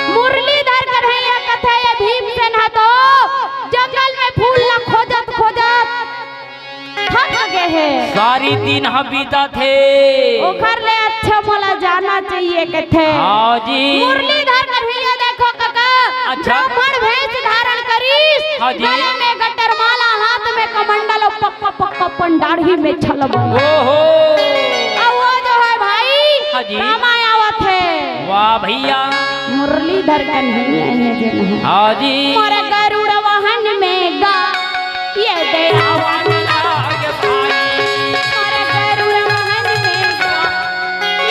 मुरलीधर कन्हैया कथे, ये भीमसेन ह तो जंगल में फूल ला खोजत खोजत थक गे हे। सारी दिन ह बीतत हे। ओखर ले अच्छा मोला जाना चाहिए कथे। हाँ जी। मुरलीधर कन्हैया देखो काका, अच्छा। ब्राह्मण भेष धारण करिस, हाँ जी। गले में गटर माला, हाथ में कमंडल, अउ पक्का पक्का अपन दाढ़ी में छलबा। ओहो। अउ वो जो है भाई, हाँ जी। रामायण आवत हे। वाह भैया। मुरलीधर कन्हैया हे जेन हा। हाँ जी। मोर गरुड़ वाहन में गा, ये दे। आवन लाग भाई। मोर गरुड़ वाहन में गा।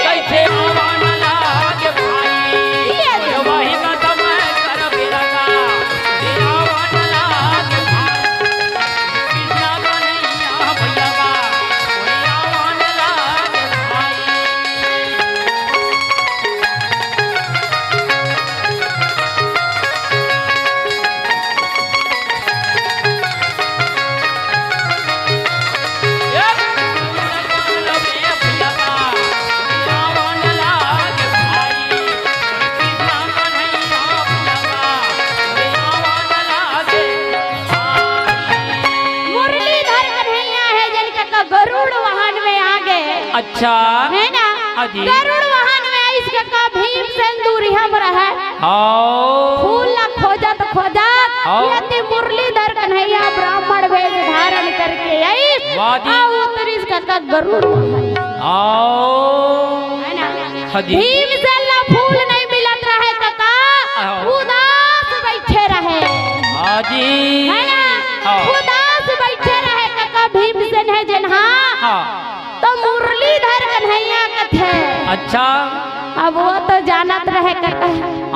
कैसे आवन लाग भाई। ये दे। वही बात मैं कर बेरा का। आवन लाग भाई। कृष्णा कन्हैया भैया बा, आवन लाग भाई। मुरलीधर कन्हैया हे जेन काका गरुड़ वाहन में आ गे। अच्छा। हे ना? हाँ जी। गरुड़ वाहन में आइस काका भीमसेन दूरिहा म रहय। हाँ। फूल ला खोजत खोजत हाँ। यति मुरलीधर कन्हैया ब्राह्मण वेश धारण करके आइस। वाह जी। अउ उतरिस काका गरुड़ वाहन। हाँ। हे ना? हाँ जी। भीमसेन ला फूल नइ मिलत रहय काका, हाँ। उदास बइठे रहय। हाँ जी। हे ना? हाँ। उदास बइठे रहय काका भीमसेन हे जेन हा। हाँ। त मुरलीधर कन्हैया कथे। अच्छा। अब वो तो जानत रहय काका।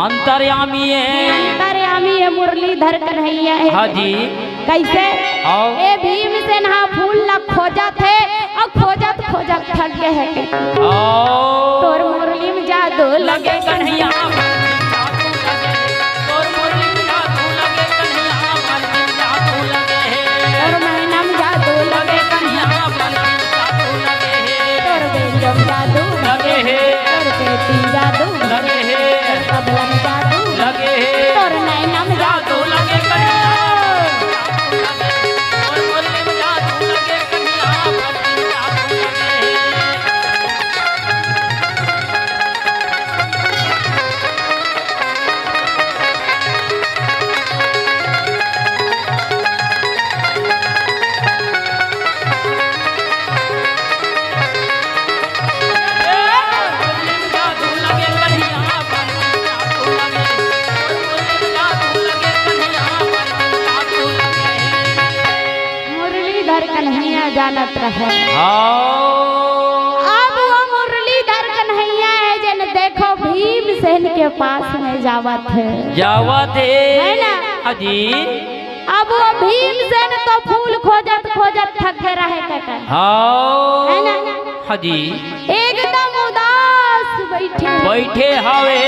अंतर्यामी हे। अंतर्यामी हे, मुरलीधर कन्हैया हे। हाँ जी। कइसे? हाँ। ए भीमसेन हा फूल ला खोजत हे अउ खोजत खोजत थक गे हे। हाँ। तोर मुरली में जादू लगे कन्हैया। तोर मुरली में जादू लगे कन्हैया, तोर नैना में जादू लगे कन्हैया, तोर बेंजो में जादू लगे हे, तोर पेटी में जादू लगे हे, तोर तबला में जादू लगे हे, तोर नैना में जादू लगे कन्हैया। मुरलीधर कन्हैया जानत रहे। हाँ। अब वो मुरलीधर कन्हैया हे जेन देखो भीमसेन के पास में जावत हे। जावत हे। हे ना? हाँ जी। अब वो भीमसेन तो फूल खोजत खोजत थक गे रहे काका। हाँ। हे ना? हाँ जी। एकदम उदास बइठे। बइठे हवे।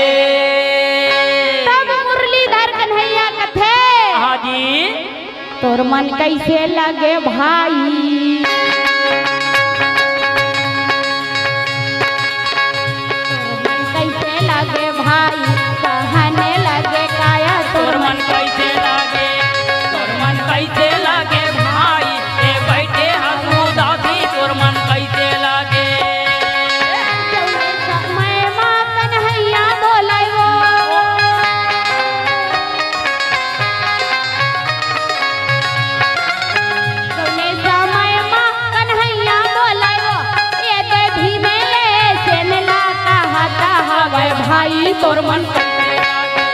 तब मुरलीधर कन्हैया कथे। हाँ जी। तोर मन कइसे लगे भाई? तोर मन कइसे लगे भाई? कहने लगे काया तोर तोर मन मन कइसे लगे? तोर मन कइसे लगे भाई? ए बइठे हस उदासी, तोर मन कइसे लगे? जउने समय मा कन्हैया बोलायो। जउने समय मा कन्हैया बोलायो, ए दे भीमे ले सेन ला कहत हवय भाई तोर मन कइसे लागे?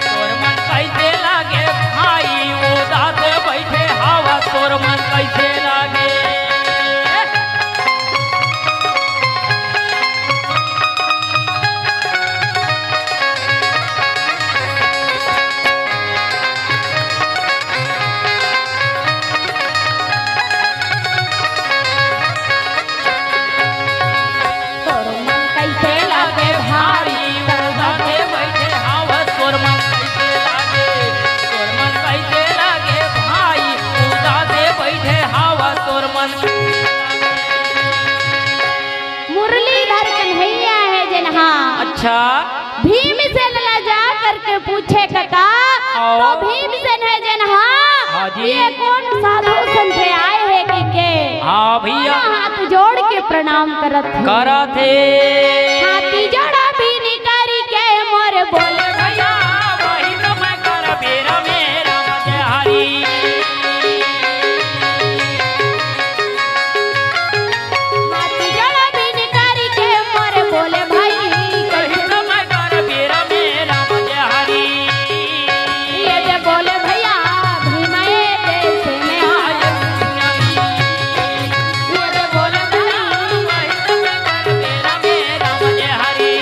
तोर मन कइसे लागे भाई? उदास बइठे हवा, तोर मन कइसे लागे? मुरलीधर कन्हैया हे जेन हा अच्छा। भीमसेन ला जा करके पूछे कका, आओ। तो भीमसेन हे जेन हा, हाँ जी। ये कोन साधु संत हे आए हे कहिके? हाँ भैया। दोनों हाथ जोड़ के प्रणाम करत हे। करत हे। हाथी जोड़ा भी निकारी के मोर बोले भैया, वही तो मैं कर बेरा मेरा मत हरी। हाथी जोड़ा भी निकारी के मोर बोले भाई। वही तो मैं कर बेरा मेरा मत हरी। ये दे बोले भैया, भीमा ये देश में आए। ये दे बोले भैया, वही तो मैं कर बेरा मेरा मत हरी।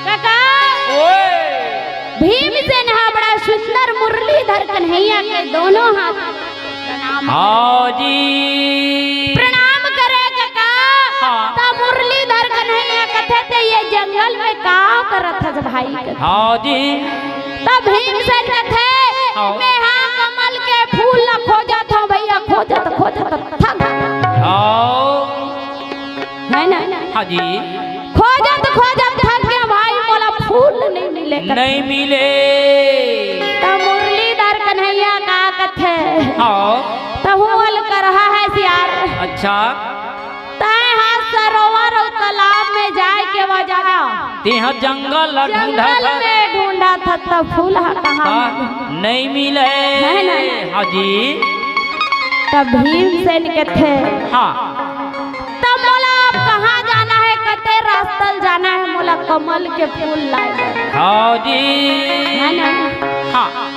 कका, ओए। भीमसेन हा बड़ा सुंदर मुरलीधर कन्हैया के दोनों हाथ प्रणाम। हाँ जी। प्रणाम करे कका। हाँ। त मुरलीधर कन्हैया कथे, "ते ये जंगल में का करत हस भाई?" कथे। हाँ जी। त भीमसेन कथे, हाँ। "मैं हा कमल के फूल ला खोजत हूँ भैया, खोजत खोजत थक।" हाँ। है ना? हाँ जी। खोजत खोजत थक गया भाई, मोला फूल नहीं मिले कथे। नहीं मिले। त मुरलीधर कन्हैया का कथे? हाँ। तहूँ अल करहा हे सियार। अच्छा। तैं हा सरोवर अउ तालाब में जाए के वा जाना। तेहा जंगल ला ढूंढत जंगल हस। में ढूंढत हस त फूल हा कहाँ हाँ, मिले? नहीं मिले। है ना? हाँ जी। त भीमसेन कथे। हाँ। त मोला अब कहाँ जाना हे, कते रास्ता ल जाना हे, मोला कमल के फूल लाए बर। हाँ जी। है ना? हाँ।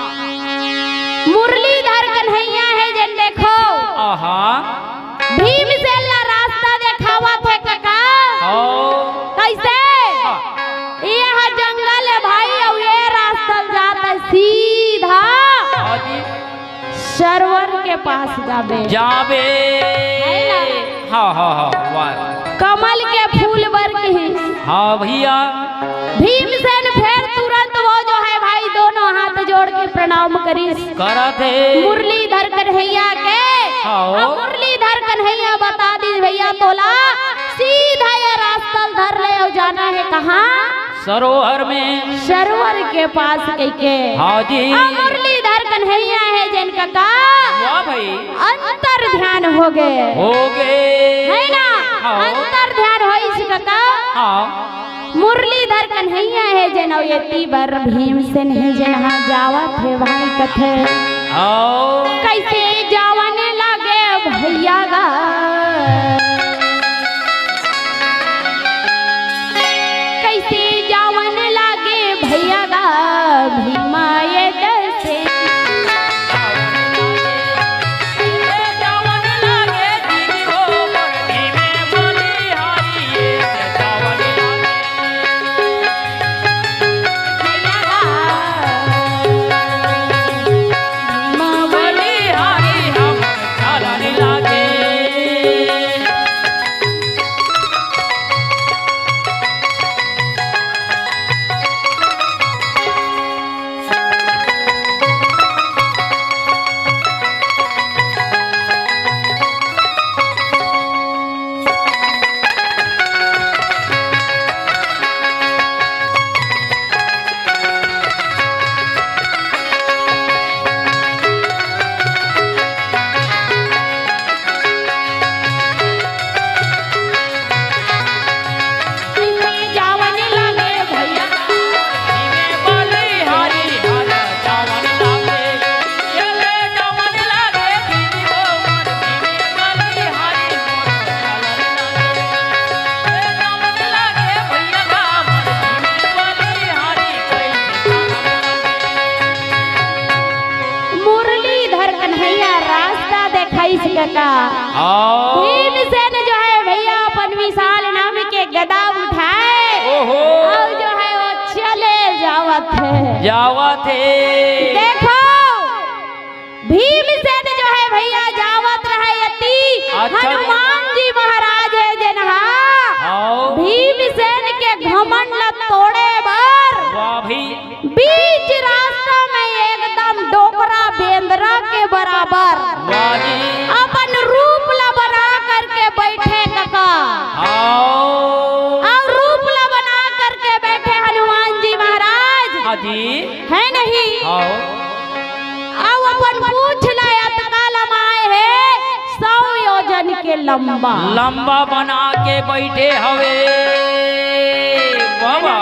मुरलीधर कन्हैया हे जेन देखो। आहा। भीमसेन ला रास्ता देखावत हे कका। हाँ। कैसे? हाँ। ये हा जंगल हे भाई, अउ ये रास्ता ल जात हे सीधा। हाँ जी। सरवर के पास जाबे। जाबे। है ना? हाँ, हाँ, हाँ, वाह। कमल के फूल बर किहिस। हाँ भैया। भीमसेन फेर तुरंत वो जो है भाई दोनों हाथ जोड़ के प्रणाम करिस। करत हे। मुरलीधर कन्हैया के। हाँ। अब मुरलीधर कन्हैया बता दिस भैया तोला सीधा ये रास्ता ल धर ले अउ जाना हे कहाँ? सरोवर में। सरवर के पास कहिके। हाँ जी। अउ मुरलीधर कन्हैया हे जेन कका। वाह भाई। अंतर ध्यान होगे। होगे। है ना? हाँ। अंतर ध्यान होइस कका। हाँ। मुरलीधर कन्हैया हे जेन अउ एती बर भीमसेन हे जेन हा जावत हे भाई कथे। हाँ। कैसे जावन लागे भैया गा। कैसे जावन लागे भैया गा, भीमा ये दसे। मुरलीधर कन्हैया रास्ता देखाइस कका। हाँ। भीमसेन जो है भैया जावत हे। देखो, भीमसेन जो है भैया, जावत रहे यति। अच्छा। हनुमान जी महाराज है जेनहा आओ। भीमसेन के घमंड ल तोड़े बर वाह भी। बीच रास्ता में एकदम डोकरा बेंदरा के बराबर वाह जी। अपन रूप ला बना करके बैठे कका। आओ। और रूप ला बना करके बैठे हनुमान जी महाराज। हाँ जी। है नहीं? आओ। अउ अपन पूछ ला अतका लमाए हे, सौ योजन के लंबा। लंबा बना के बैठे हवे बाबा।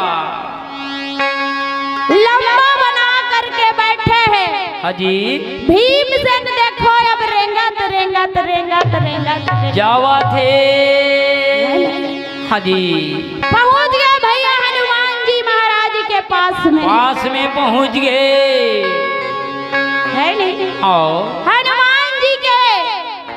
लंबा बना करके बैठे हे। हाँ जी। भीमसेन देखो अब रेंगत, रेंगत, रेंगत, रेंगत, रेंगत। जावत हे। हाँ जी। पहुंच गए भैया हनुमान जी महाराज के पास में। पास में पहुंच गए। है नहीं? आओ। हनुमान जी के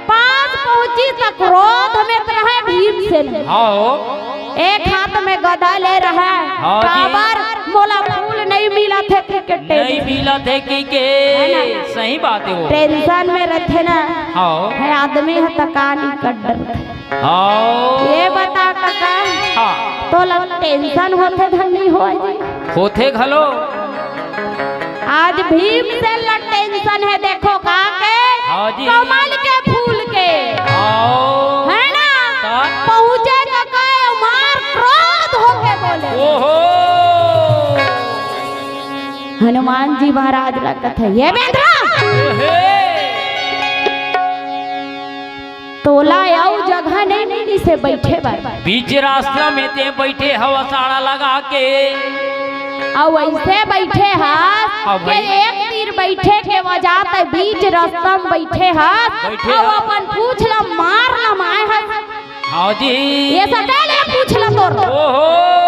पास पहुंची त क्रोध में त रहे भीमसेन। आओ। एक हाथ में गदा ले रहा है। हाँ जी। काबर मोला फूल नहीं मिलत हे कि के नहीं tension। मिलत हे कि के। है ना? सही बात है वो। Tension में रथे ना। हाँ। है आदमी ह त का नहीं कर डरथे। हाँ। ये बता कका। हाँ। तोला tension होथे धनी हो जी। होथे घलो। आज भीमसेन ला tension है, देखो का के? हाँ जी। कमल के फूल के। आओ। है ना? का? पहुंचे कका, मार क्रोध होके बोले। ओहो। हनुमान जी महाराज ला कथे, "ये बेंदरा, ओहे। तोला अउ जगह नहीं मिलिस हे बैठे बर। बीच रास्ता में ते बैठे हव साड़ा लगा के। अउ ऐसे बैठे हस हाँ कि भाई। एक तीर बैठे के वजह ते बीच रास्ता में बैठे हस, बैठे अउ हस। अपन पूछ ला मार लमाए हस।" हाँ जी। ये सकेले पूछ ला तोर। ओहो।